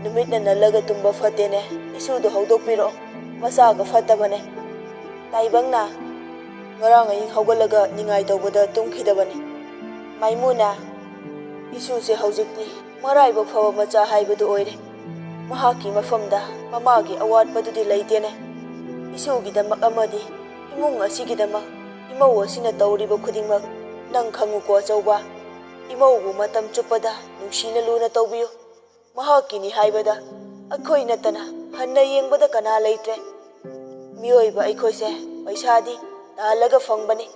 "ꯅꯨꯃꯤꯠꯅ ꯅꯜꯂꯒ ꯇꯨꯝꯕ ꯐꯠꯇꯦꯅꯦ, ꯏꯁꯨꯗꯣ ꯍꯧꯗꯣꯛꯄꯤꯔꯛꯑꯣ, ꯃꯁꯥꯒ ꯐꯠꯇꯕꯅꯦ꯫" ꯇꯥꯏꯕꯪꯅ, "ꯉꯔꯥꯡ ꯑꯍꯤꯡ ꯍꯧꯒꯠꯂꯒ ꯅꯤꯡꯉꯥꯏ ꯇꯧꯕꯗ ꯇꯨꯝꯈꯤꯗꯕꯅꯤ꯫" ꯃꯥꯏꯃꯨꯅ, "ꯏꯁꯨꯁꯦ ꯍꯧꯖꯤꯛꯇꯤ ꯃꯔꯥꯏꯕꯛ ꯐꯕ ꯃꯆꯥ ꯍꯥꯏꯕꯗꯨ ꯑꯣꯏꯔꯦ꯫ ꯃꯍꯥꯛꯀꯤ ꯃꯐꯝꯗ ꯃꯃꯥꯒꯤ ꯑꯋꯥꯠꯄꯗꯨꯗꯤ ꯂꯩꯇꯦꯅꯦ꯫" ꯏꯁꯨꯒꯤꯗꯃꯛ ꯑꯃꯗꯤ ꯏꯃꯨꯡ ꯑꯁꯤꯒꯤꯗꯃꯛ ꯏꯃꯧ ꯑꯁꯤꯅ ꯇꯧꯔꯤꯕ ꯈꯨꯗꯤꯡꯃꯛ ꯅꯪ ꯈꯪꯉꯨꯀꯣ ꯑꯆꯧꯕ꯫ ꯏꯃꯧꯕꯨ ꯃꯇꯝ ꯆꯨꯞꯄꯗ ꯅꯨꯡꯁꯤꯅ ꯂꯨꯅ ꯇꯧꯕꯤꯌꯨ꯫ ꯃꯍꯥꯛꯀꯤꯅꯤ ꯍꯥꯏꯕꯗ ꯑꯩꯈꯣꯏ ꯅꯠꯇꯅ ꯍꯟꯅ ꯌꯦꯡꯕꯗ ꯀꯅꯥ ꯂꯩꯇ꯭ꯔꯦ꯫ ꯃꯤꯑꯣꯏꯕ ꯑꯩꯈꯣꯏꯁꯦ ꯄꯩꯁꯥꯗꯤ ꯇꯥꯜꯂꯒ ꯐꯪꯕꯅꯤ,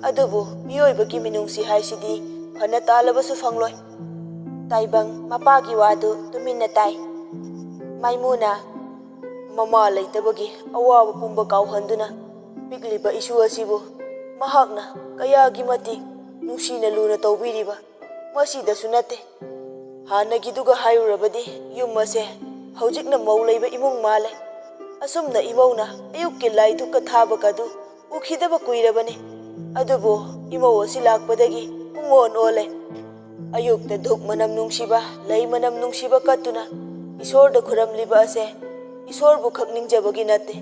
ꯑꯗꯨꯕꯨ ꯃꯤꯑꯣꯏꯕꯒꯤ ꯃꯤꯅꯨꯡꯁꯤ ꯍꯥꯏꯁꯤꯗꯤ ꯐꯅ ꯇꯥꯜꯂꯕꯁꯨ ꯐꯪꯂꯣꯏ꯫ ꯇꯥꯏꯕꯪ ꯃꯄꯥꯒꯤ ꯋꯥꯗꯨ ꯇꯨꯃꯤꯟꯅ ꯇꯥꯏ꯫ ꯃꯥꯏꯃꯨꯅ ꯃꯃꯥ ꯂꯩꯇꯕꯒꯤ ꯑꯋꯥꯕ ꯄꯨꯝꯕ ꯀꯥꯎꯍꯟꯗꯨꯅ ꯄꯤꯛꯂꯤꯕ ꯏꯁꯨ ꯑꯁꯤꯕꯨ ꯃꯍꯥꯛꯅ ꯀꯌꯥꯒꯤ ꯃꯇꯤꯛ ꯅꯨꯡꯁꯤꯅ ꯂꯨꯅ ꯇꯧꯕꯤꯔꯤꯕ ꯃꯁꯤꯗꯁꯨ ꯅꯠꯇꯦ꯫ ꯍꯥꯟꯅꯒꯤꯗꯨꯒ ꯍꯥꯏꯔꯨꯔꯕꯗꯤ ꯌꯨꯝ ꯑꯁꯦ ꯍꯧꯖꯤꯛꯅ ꯃꯧ ꯂꯩꯕ ꯏꯃꯨꯡ ꯃꯥꯜꯂꯦ꯫ ꯑꯁꯨꯝꯅ ꯏꯃꯧꯅ ꯑꯌꯨꯛꯀꯤ ꯂꯥꯏ ꯙꯨꯛꯀ ꯊꯥꯕꯒꯗꯨ ꯎꯈꯤꯗꯕ ꯀꯨꯏꯔꯕꯅꯤ꯫ ꯑꯗꯨꯕꯨ ꯏꯃꯧ ꯑꯁꯤ ꯂꯥꯛꯄꯗꯒꯤ ꯄꯨꯡꯑꯣꯟ ꯑꯣꯜꯂꯦ꯫ ꯑꯌꯨꯛꯇ ꯙꯨꯛ ꯃꯅꯝ ꯅꯨꯡꯁꯤꯕ, ꯂꯩ ꯃꯅꯝ ꯅꯨꯡꯁꯤꯕ ꯀꯠꯇꯨꯅ ꯏꯁꯣꯔꯗ ꯈꯨꯔꯝꯂꯤꯕ ꯑꯁꯦ ꯏꯁꯣꯔꯕꯨ ꯈꯛ ꯅꯤꯡꯖꯕꯒꯤ ꯅꯠꯇꯦ,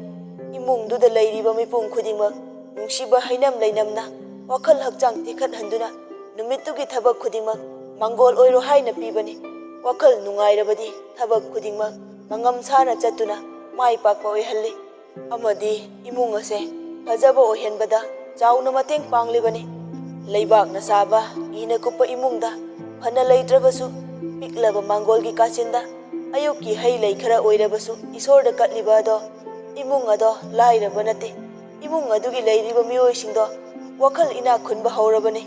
ꯏꯃꯨꯡꯗꯨꯗ ꯂꯩꯔꯤꯕ ꯃꯤꯄꯨꯝ ꯈꯨꯗꯤꯡꯃꯛ ꯅꯨꯡꯁꯤꯕ ꯍꯩꯅꯝ ꯂꯩꯅꯝꯅ ꯋꯥꯈꯜ ꯍꯛꯆꯥꯡ ꯇꯦꯛꯈꯠꯍꯟꯗꯨꯅ ꯅꯨꯃꯤꯠꯇꯨꯒꯤ ꯊꯕꯛ ꯈꯨꯗꯤꯡꯃꯛ ꯃꯥꯡꯒꯣꯜ ꯑꯣꯏꯔꯣ ꯍꯥꯏꯅ ꯄꯤꯕꯅꯤ꯫ ꯋꯥꯈꯜ ꯅꯨꯡꯉꯥꯏꯔꯕꯗꯤ ꯊꯕꯛ ꯈꯨꯗꯤꯡꯃꯛ ꯃꯉꯝ ꯁꯥꯅ ꯆꯠꯇꯨꯅ ꯃꯥꯏ ꯄꯥꯛꯄ ꯑꯣꯏꯍꯜꯂꯤ꯫ ꯑꯃꯗꯤ ꯏꯃꯨꯡ ꯑꯁꯦ ꯐꯖꯕ ꯑꯣꯏꯍꯟꯕꯗ ꯆꯥꯎꯅ ꯃꯇꯦꯡ ꯄꯥꯡꯂꯤꯕꯅꯤ꯫ ꯂꯩꯕꯥꯛꯅ ꯁꯥꯕ, ꯏꯅ ꯀꯨꯞꯄ ꯏꯃꯨꯡꯗ ꯐꯅ ꯂꯩꯇ꯭ꯔꯕꯁꯨ, ꯄꯤꯛꯂꯕ ꯃꯥꯡꯒꯣꯜꯒꯤ ꯀꯥꯆꯤꯟꯗ ꯑꯌꯨꯛꯀꯤ ꯍꯩ ꯂꯩ ꯈꯔ ꯑꯣꯏꯔꯕꯁꯨ ꯏꯁꯣꯔꯗ ꯀꯠꯂꯤꯕ ꯑꯗꯣ ꯏꯃꯨꯡ ꯑꯗꯣ ꯂꯥꯏꯔꯕ ꯅꯠꯇꯦ꯫ ꯏꯃꯨꯡ ꯑꯗꯨꯒꯤ ꯂꯩꯔꯤꯕ ꯃꯤꯑꯣꯏꯁꯤꯡꯗꯣ ꯋꯥꯈꯜ ꯏꯅꯥꯛ ꯈꯨꯟꯕ ꯍꯧꯔꯕꯅꯤ꯫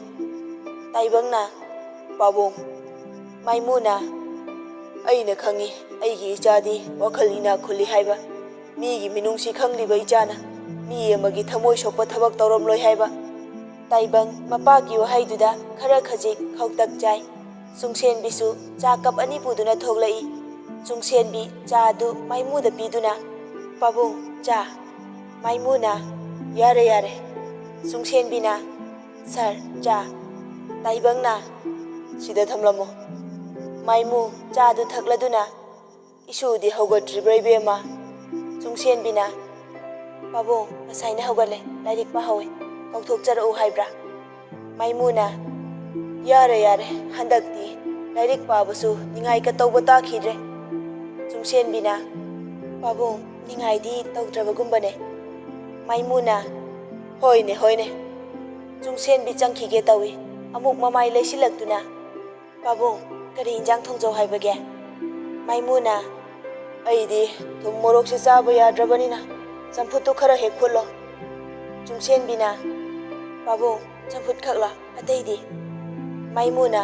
ꯇꯥꯏꯕꯪꯅ, "ꯄꯥꯕꯨꯡ, ꯃꯥꯏꯃꯨꯅ, ꯑꯩꯅ ꯈꯪꯏ, ꯑꯩꯒꯤ ꯏꯆꯥꯗꯤ ꯋꯥꯈꯜ ꯏꯅꯥꯛ ꯈꯨꯜꯂꯤ ꯍꯥꯏꯕ꯫ ꯃꯤꯒꯤ ꯃꯤꯅꯨꯡꯁꯤ ꯈꯪꯂꯤꯕ ꯏꯆꯥꯅ ꯃꯤ ꯑꯃꯒꯤ ꯊꯃꯣꯏ ꯁꯣꯛꯄ ꯊꯕꯛ ꯇꯧꯔꯝꯂꯣꯏ ꯍꯥꯏꯕ꯫" ꯇꯥꯏꯕꯪ ꯃꯄꯥꯒꯤ ꯋꯥꯍꯩꯗꯨꯗ ꯈꯔ ꯈꯖꯤꯛ ꯈꯧꯇꯛ ꯆꯥꯏ꯫ ꯆꯨꯡꯁꯦꯟꯕꯤꯁꯨ ꯆꯥ ꯀꯞ ꯑꯅꯤ ꯄꯨꯗꯨꯅ ꯊꯣꯛꯂꯛꯏ꯫ ꯆꯨꯡꯁꯦꯟꯕꯤ ꯆꯥ ꯑꯗꯨ ꯃꯥꯏꯃꯨꯗ ꯄꯤꯗꯨꯅ, "ꯄꯥꯕꯨꯡ, ꯆꯥ꯫" ꯃꯥꯏꯃꯨꯅ, "ꯌꯥꯔꯦ, ꯌꯥꯔꯦ꯫" ꯆꯨꯡꯁꯦꯟꯕꯤꯅ, "ꯁꯥꯔ, ꯆꯥ꯫" ꯇꯥꯏꯕꯪꯅ, "ꯁꯤꯗ ꯊꯝꯂꯝꯃꯣ꯫" ꯃꯥꯏꯃꯨ ꯆꯥꯗꯨ ꯊꯛꯂꯗꯨꯅ, "ꯏꯁꯨꯗꯤ ꯍꯧꯒꯠꯇ꯭ꯔꯤꯕ꯭ꯔꯥ, ꯏꯕꯦꯝꯃ?" ꯆꯨꯡꯁꯦꯟꯕꯤꯅ, "ꯄꯥꯕꯨꯡ, ꯉꯁꯥꯏꯅ ꯍꯧꯒꯠꯂꯦ, ꯂꯥꯏꯔꯤꯛ ꯄꯥꯍꯧꯋꯦ, ꯀꯧꯊꯣꯛꯆꯔꯛꯎ ꯍꯥꯏꯕ꯭ꯔꯥ?" ꯃꯥꯏꯃꯨꯅ, "ꯌꯥꯔꯦ, ꯌꯥꯔꯦ, ꯍꯟꯗꯛꯇꯤ ꯂꯥꯏꯔꯤꯛ ꯄꯥꯕꯁꯨ ꯅꯤꯡꯉꯥꯏ ꯀꯇꯧꯕ ꯇꯥꯈꯤꯗ꯭ꯔꯦ꯫" ꯆꯨꯡꯁꯦꯟꯕꯤꯅ, "ꯄꯥꯕꯨꯡ, ꯅꯤꯡꯉꯥꯏꯗꯤ ꯇꯧꯗ꯭ꯔꯕꯒꯨꯝꯕꯅꯦ꯫ ꯃꯥꯏꯃꯨꯅ, "ꯍꯣꯏꯅꯦ, ꯍꯣꯏꯅꯦ꯫" ꯆꯨꯡꯁꯦꯟꯕꯤ ꯆꯪꯈꯤꯒꯦ ꯇꯧꯏ꯫ ꯑꯃꯨꯛ ꯃꯃꯥꯏ ꯂꯩꯁꯤꯜꯂꯛꯇꯨꯅ, "ꯄꯥꯕꯨꯡ, ꯀꯔꯤ ꯏꯟꯖꯥꯡ ꯊꯣꯡꯖꯧ ꯍꯥꯏꯕꯒꯦ?" ꯃꯥꯏꯃꯨꯅ, "ꯑꯩꯗꯤ ꯊꯨꯝ ꯃꯣꯔꯣꯛꯁꯦ ꯆꯥꯕ ꯌꯥꯗ꯭ꯔꯕꯅꯤꯅ ꯆꯝꯐꯨꯠꯇꯨ ꯈꯔ ꯍꯦꯛ ꯐꯨꯠꯂꯣ꯫" ꯆꯨꯡꯁꯦꯟꯕꯤꯅ, "ꯄꯥꯕꯨꯡ, ꯆꯝꯐꯨꯠ ꯈꯛꯂꯣ? ꯑꯇꯩꯗꯤ?" ꯃꯥꯏꯃꯨꯅ,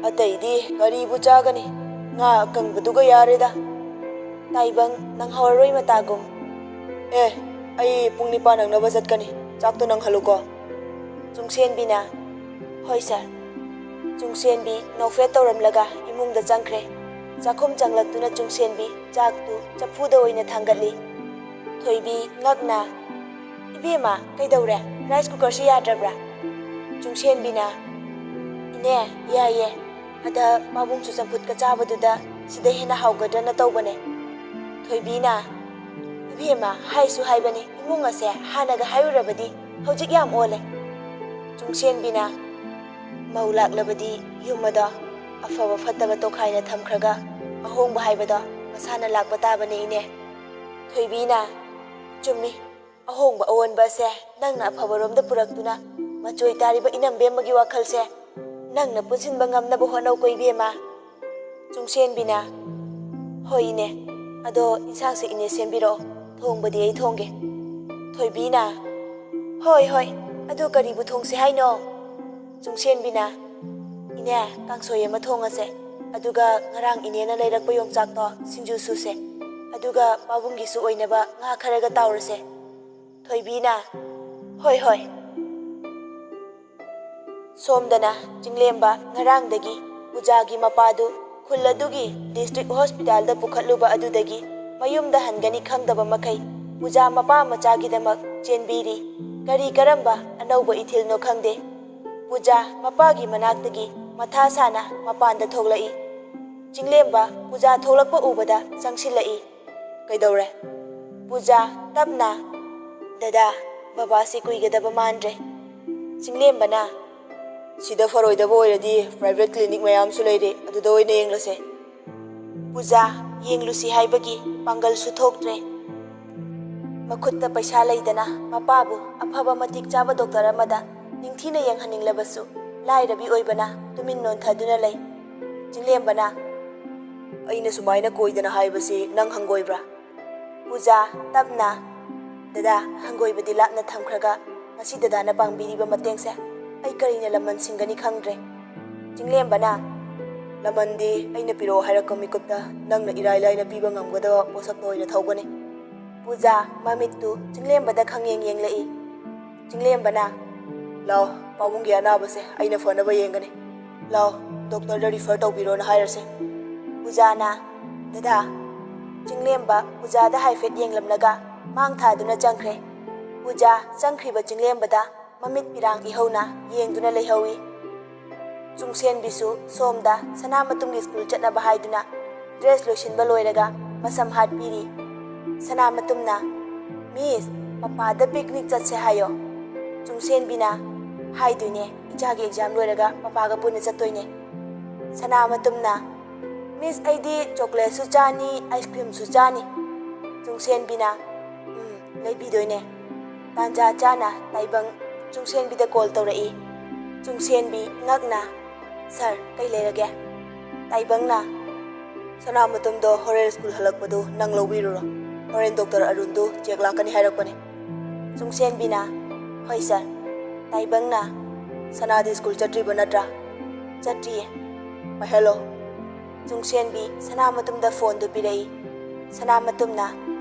"ꯑꯇꯩꯗꯤ ꯀꯔꯤꯕꯨ ꯆꯥꯒꯅꯤ? ꯉꯥ ꯑꯀꯪꯕꯗꯨꯒ ꯌꯥꯔꯦꯗ꯫" ꯇꯥꯏꯕꯪ ꯅꯪꯍꯧꯔꯔꯣꯏ ꯃꯇꯥꯒꯨꯝ, "ꯑꯦ, ꯑꯩ ꯄꯨꯡ ꯅꯤꯄꯥꯟ ꯅꯪꯅꯕ ꯆꯠꯀꯅꯤ꯫ ꯆꯥꯛꯇꯣ ꯅꯪꯍꯜꯂꯨꯀꯣ꯫" ꯆꯨꯡꯁꯦꯟꯕꯤꯅ, "ꯍꯣꯏ ꯁꯥꯔ꯫" ꯆꯨꯡꯁꯦꯟꯕꯤ ꯅꯣꯛꯐꯦꯠ ꯇꯧꯔꯝꯂꯒ ꯏꯃꯨꯡꯗ ꯆꯪꯈ꯭ꯔꯦ꯫ ꯆꯥꯛꯈꯨꯝ ꯆꯪꯂꯛꯇꯨꯅ ꯆꯨꯡꯁꯦꯟꯕꯤ ꯆꯥꯛꯇꯨ ꯆꯐꯨꯗ ꯑꯣꯏꯅ ꯊꯥꯡꯒꯠꯂꯤ꯫ ꯊꯣꯏꯕꯤ ꯉꯛꯅ, "ꯏꯕꯦꯝꯃ, ꯀꯩꯗꯧꯔꯦ? ꯔꯥꯏꯁ ꯀꯨꯀꯔꯁꯤ ꯌꯥꯗ꯭ꯔꯕ꯭ꯔꯥ?" ꯆꯨꯡꯁꯦꯟꯕꯤꯅ, "ꯏꯅꯦ, ꯌꯥꯏꯌꯦ꯫ ꯑꯗ ꯄꯥꯕꯨꯡꯁꯨ ꯆꯝꯐꯨꯠꯀ ꯆꯥꯕꯗꯨꯗ ꯁꯤꯗ ꯍꯦꯟꯅ ꯍꯥꯎꯒꯗ꯭ꯔꯅ ꯇꯧꯕꯅꯦ꯫" ꯊꯣꯏꯕꯤꯅ, "ꯏꯕꯦꯝꯃ, ꯍꯥꯏꯁꯨ ꯍꯥꯏꯕꯅꯤ, ꯏꯃꯨꯡ ꯑꯁꯦ ꯍꯥꯟꯅꯒ ꯍꯥꯏꯔꯨꯔꯕꯗꯤ ꯍꯧꯖꯤꯛ ꯌꯥꯝ ꯑꯣꯜꯂꯦ꯫" ꯆꯨꯡꯁꯦꯟꯕꯤꯅ, "ꯃꯧ ꯂꯥꯛꯂꯕꯗꯤ ꯌꯨꯝ ꯑꯗꯣ ꯑꯐꯕ ꯐꯠꯇꯕ ꯇꯣꯈꯥꯏꯅ ꯊꯝꯈ꯭ꯔꯒ ꯑꯍꯣꯡꯕ ꯍꯥꯏꯕꯗꯣ ꯃꯁꯥꯅ ꯂꯥꯛꯄ ꯇꯥꯕꯅꯦ, ꯏꯅꯦ꯫" ꯊꯣꯏꯕꯤꯅ, "ꯆꯨꯝꯃꯤ, ꯑꯍꯣꯡꯕ ꯑꯑꯣꯟꯕ ꯑꯁꯦ ꯅꯪꯅ ꯑꯐꯕꯔꯣꯝꯗ ꯄꯨꯔꯛꯇꯨꯅ ꯃꯆꯣꯏ ꯇꯥꯔꯤꯕ ꯏꯅꯝꯕꯦꯝꯃꯒꯤ ꯋꯥꯈꯜꯁꯦ ꯅꯪꯅ ꯄꯨꯟꯁꯤꯟꯕ ꯉꯝꯅꯕ ꯍꯣꯠꯅꯧꯀꯣ, ꯏꯕꯦꯝꯃ꯫" ꯆꯨꯡꯁꯦꯟꯕꯤꯅ, "ꯍꯣꯏ ꯏꯅꯦ, ꯑꯗꯣ ꯏꯟꯁꯥꯡꯁꯦ ꯏꯅꯦ ꯁꯦꯝꯕꯤꯔꯛꯑꯣ, ꯊꯣꯡꯕꯗꯤ ꯑꯩ ꯊꯣꯡꯒꯦ꯫" ꯊꯣꯏꯕꯤꯅ, "ꯍꯣꯏ, ꯍꯣꯏ, ꯑꯗꯨ ꯀꯔꯤꯕꯨ ꯊꯣꯡꯁꯦ ꯍꯥꯏꯅꯣ?" ꯆꯨꯡꯁꯦꯟꯕꯤꯅ, "ꯏꯅꯦ, ꯀꯥꯡꯁꯣꯏ ꯑꯃ ꯊꯣꯡꯉꯁꯦ, ꯑꯗꯨꯒ ꯉꯔꯥꯡ ꯏꯅꯦꯅ ꯂꯩꯔꯛꯄ ꯌꯣꯡꯆꯥꯛꯇꯣ ꯁꯤꯡꯖꯨ ꯁꯨꯁꯦ, ꯑꯗꯨꯒ ꯄꯥꯕꯨꯡꯒꯤꯁꯨ ꯑꯣꯏꯅꯕ ꯉꯥ ꯈꯔꯒ ꯇꯥꯎꯔꯁꯦ꯫" ꯊꯣꯏꯕꯤꯅ, "ꯍꯣꯏ, ꯍꯣꯏ꯫" ꯁꯣꯝꯗꯅ ꯆꯤꯡꯂꯦꯝꯕ ꯉꯔꯥꯡꯗꯒꯤ ꯄꯨꯖꯥꯒꯤ ꯃꯄꯥꯗꯨ ꯈꯨꯜ ꯑꯗꯨꯒꯤ ꯗꯤꯁꯇ꯭ꯔꯤꯛ ꯍꯣꯁꯄꯤꯇꯥꯜꯗ ꯄꯨꯈꯠꯂꯨꯕ ꯑꯗꯨꯗꯒꯤ ꯃꯌꯨꯝꯗ ꯍꯟꯒꯅꯤ ꯈꯪꯗꯕ ꯃꯈꯩ ꯄꯨꯖꯥ ꯃꯄꯥ ꯃꯆꯥꯒꯤꯗꯃꯛ ꯆꯦꯟꯕꯤꯔꯤ꯫ ꯀꯔꯤ ꯀꯔꯝꯕ ꯑꯅꯧꯕ ꯏꯊꯤꯜꯅꯣ ꯈꯪꯗꯦ꯫ ꯄꯨꯖꯥ ꯃꯄꯥꯒꯤ ꯃꯅꯥꯛꯇꯒꯤ ꯃꯊꯥ ꯁꯥꯅ ꯃꯄꯥꯟꯗ ꯊꯣꯛꯂꯛꯏ꯫ ꯆꯤꯡꯂꯦꯝꯕ ꯄꯨꯖꯥ ꯊꯣꯛꯂꯛꯄ ꯎꯕꯗ ꯆꯪꯁꯤꯜꯂꯛꯏ꯫ "ꯀꯩꯗꯧꯔꯦ?" ꯄꯨꯖꯥ ꯇꯞꯅ, "ꯗꯗꯥ, ꯕꯕꯥꯁꯤ ꯀꯨꯏꯒꯗꯕ ꯃꯥꯟꯗ꯭ꯔꯦ꯫" ꯆꯤꯡꯂꯦꯝꯕꯅ, "ꯁꯤꯗ ꯐꯔꯣꯏꯗꯕ ꯑꯣꯏꯔꯗꯤ ꯄ꯭ꯔꯥꯏꯚꯦꯠ ꯀ꯭ꯂꯤꯅꯤꯛ ꯃꯌꯥꯝꯁꯨ ꯂꯩꯔꯦ, ꯑꯗꯨꯗ ꯑꯣꯏꯅ ꯌꯦꯡꯂꯁꯦ꯫" ꯄꯨꯖꯥ ꯌꯦꯡꯂꯨꯁꯤ ꯍꯥꯏꯕꯒꯤ ꯄꯥꯡꯒꯜꯁꯨ ꯊꯣꯛꯇ꯭ꯔꯦ꯫ ꯃꯈꯨꯠꯇ ꯄꯩꯁꯥ ꯂꯩꯗꯅ ꯃꯄꯥꯕꯨ ꯑꯐꯕ ꯃꯇꯤꯛ ꯆꯥꯕ ꯗꯣꯛꯇꯔ ꯑꯃꯗ ꯅꯤꯡꯊꯤꯅ ꯌꯦꯡꯍꯟꯅꯤꯡꯂꯕꯁꯨ ꯂꯥꯏꯔꯕꯤ ꯑꯣꯏꯕꯅ ꯇꯨꯃꯤꯟ ꯅꯣꯟꯊꯗꯨꯅ ꯂꯩ꯫ ꯆꯤꯡꯂꯦꯝꯕꯅ, "ꯑꯩꯅ ꯁꯨꯃꯥꯏꯅ ꯀꯣꯏꯗꯅ ꯍꯥꯏꯕꯁꯤ ꯅꯪ ꯍꯪꯒꯣꯏꯕ꯭ꯔꯥ?" ꯄꯨꯖꯥ, ꯇꯞꯅ, "ꯗꯗꯥ, ꯍꯪꯒꯣꯏꯕꯗꯤ ꯂꯥꯞꯅ ꯊꯝꯈ꯭ꯔꯒ ꯉꯁꯤ ꯗꯗꯥꯅ ꯄꯥꯡꯕꯤꯔꯤꯕ ꯃꯇꯦꯡꯁꯦ ꯑꯩ ꯀꯔꯤꯅ ꯂꯃꯟ ꯁꯤꯡꯒꯅꯤ ꯈꯪꯗ꯭ꯔꯦ꯫" ꯆꯤꯡꯂꯦꯝꯕꯅ, "ꯂꯃꯟꯗꯤ ꯑꯩꯅ ꯄꯤꯔꯛꯑꯣ ꯍꯥꯏꯔꯛꯄ ꯃꯤꯀꯨꯞꯇ ꯅꯪꯅ ꯏꯔꯥꯏ ꯂꯥꯏꯅ ꯄꯤꯕ ꯉꯝꯒꯗꯕ ꯄꯣꯠꯁꯛꯇ ꯑꯣꯏꯅ ꯊꯧꯒꯅꯤ꯫" ꯄꯨꯖꯥ, ꯃꯃꯤꯠꯇꯨ ꯆꯤꯡꯂꯦꯝꯕꯗ ꯈꯪꯌꯦꯡ ꯌꯦꯡꯂꯛꯏ꯫ ꯆꯤꯡꯂꯦꯝꯕꯅ, "ꯂꯥꯎ, ꯄꯥꯕꯨꯡꯒꯤ ꯑꯅꯥꯕꯁꯦ ꯑꯩꯅ ꯐꯅꯕ ꯌꯦꯡꯒꯅꯤ꯫ ꯂꯥꯎ, ꯗꯣꯛꯇꯔꯗ ꯔꯤꯐꯔ ꯇꯧꯕꯤꯔꯣꯅ ꯍꯥꯏꯔꯁꯦ꯫" ꯄꯨꯖꯥꯅ, "ꯗꯗꯥ꯫" ꯆꯤꯡꯂꯦꯝꯕ ꯄꯨꯖꯥꯗ ꯍꯥꯏꯐꯦꯠ ꯌꯦꯡꯂꯝꯂꯒ ꯃꯥꯡ ꯊꯥꯗꯨꯅ ꯆꯪꯈ꯭ꯔꯦ꯫ ꯄꯨꯖꯥ ꯆꯪꯈ꯭ꯔꯤꯕ ꯆꯤꯡꯂꯦꯝꯕꯗ ꯃꯃꯤꯠ ꯄꯤꯔꯥꯡ ꯏꯍꯧꯅ ꯌꯦꯡꯗꯨꯅ ꯂꯩꯍꯧꯏ꯫ ꯆꯨꯡꯁꯦꯟꯕꯤꯁꯨ ꯁꯣꯝꯗ ꯁꯅꯥꯃꯇꯨꯝꯒꯤ ꯁ꯭ꯀꯨꯜ ꯆꯠꯅꯕ ꯍꯥꯏꯗꯨꯅ ꯗ꯭ꯔꯦꯁ ꯂꯣꯏꯁꯤꯟꯕ ꯂꯣꯏꯔꯒ ꯃꯁꯝ ꯍꯥꯠꯄꯤꯔꯤ꯫ ꯁꯅꯥꯃꯇꯨꯝꯅ, "ꯃꯤꯁ, ꯄꯄꯥꯗ ꯄꯤꯛꯅꯤꯛ ꯆꯠꯁꯦ ꯍꯥꯏꯌꯣ꯫" ꯆꯨꯡꯁꯦꯟꯕꯤꯅ, "ꯍꯥꯏꯗꯣꯏꯅꯦ, ꯏꯆꯥꯒꯤ ꯑꯦꯛꯖꯥꯝ ꯂꯣꯏꯔꯒ ꯄꯄꯥꯒ ꯄꯨꯟꯅ ꯆꯠꯇꯣꯏꯅꯦ꯫" ꯁꯅꯥꯃꯇꯨꯝꯅ, "ꯃꯤꯁ, ꯑꯩꯗꯤ ꯆꯣꯀ꯭ꯂꯦꯠꯁꯨ ꯆꯥꯅꯤ, ꯑꯥꯏꯁ ꯀ꯭ꯔꯤꯝꯁꯨ ꯆꯥꯅꯤ꯫" ꯆꯨꯡꯁꯦꯟꯕꯤꯅ, "ꯎꯝ, ꯂꯩꯕꯤꯗꯣꯏꯅꯦ꯫" ꯇꯥꯟꯖꯥ ꯆꯥꯅ ꯇꯥꯏꯕꯪ ꯆꯨꯡꯁꯦꯟꯕꯤꯗ ꯀꯣꯜ ꯇꯧꯔꯛꯏ꯫ ꯆꯨꯡꯁꯦꯟꯕꯤ ꯉꯛꯅ, "ꯁꯥꯔ, ꯀꯩ ꯂꯩꯔꯒꯦ?" ꯇꯥꯏꯕꯪꯅ, "ꯁꯅꯥꯃꯇꯨꯝꯗꯣ ꯍꯣꯔꯦꯟ ꯁ꯭ꯀꯨꯜ ꯍꯜꯂꯛꯄꯗꯨ ꯅꯪ ꯂꯧꯕꯤꯔꯨꯔꯣ꯫ ꯍꯣꯔꯦꯟ ꯗꯣꯛꯇꯔ ꯑꯔꯨꯟꯗꯨ ꯆꯦꯛ ꯂꯥꯛꯀꯅꯤ ꯍꯥꯏꯔꯛꯄꯅꯦ꯫" ꯆꯨꯡꯁꯦꯟꯕꯤꯅ, "ꯍꯣꯏ ꯁꯥꯔ꯫" ꯇꯥꯏꯕꯪꯅ, "ꯁꯅꯥꯗꯤ ꯁ꯭ꯀꯨꯜ ꯆꯠꯇ꯭ꯔꯤꯕ ꯅꯠꯇ꯭ꯔꯥ?" "ꯆꯠꯇ꯭ꯔꯤꯌꯦ꯫" "ꯄꯥꯏꯍꯜꯂꯣ꯫" ꯆꯨꯡꯁꯦꯟꯕꯤ ꯁꯅꯥꯃꯇꯨꯝꯗ ꯐꯣꯟꯗꯨ ꯄꯤꯔꯛꯏ꯫ ꯁꯅꯥꯃꯇꯨꯝꯅ,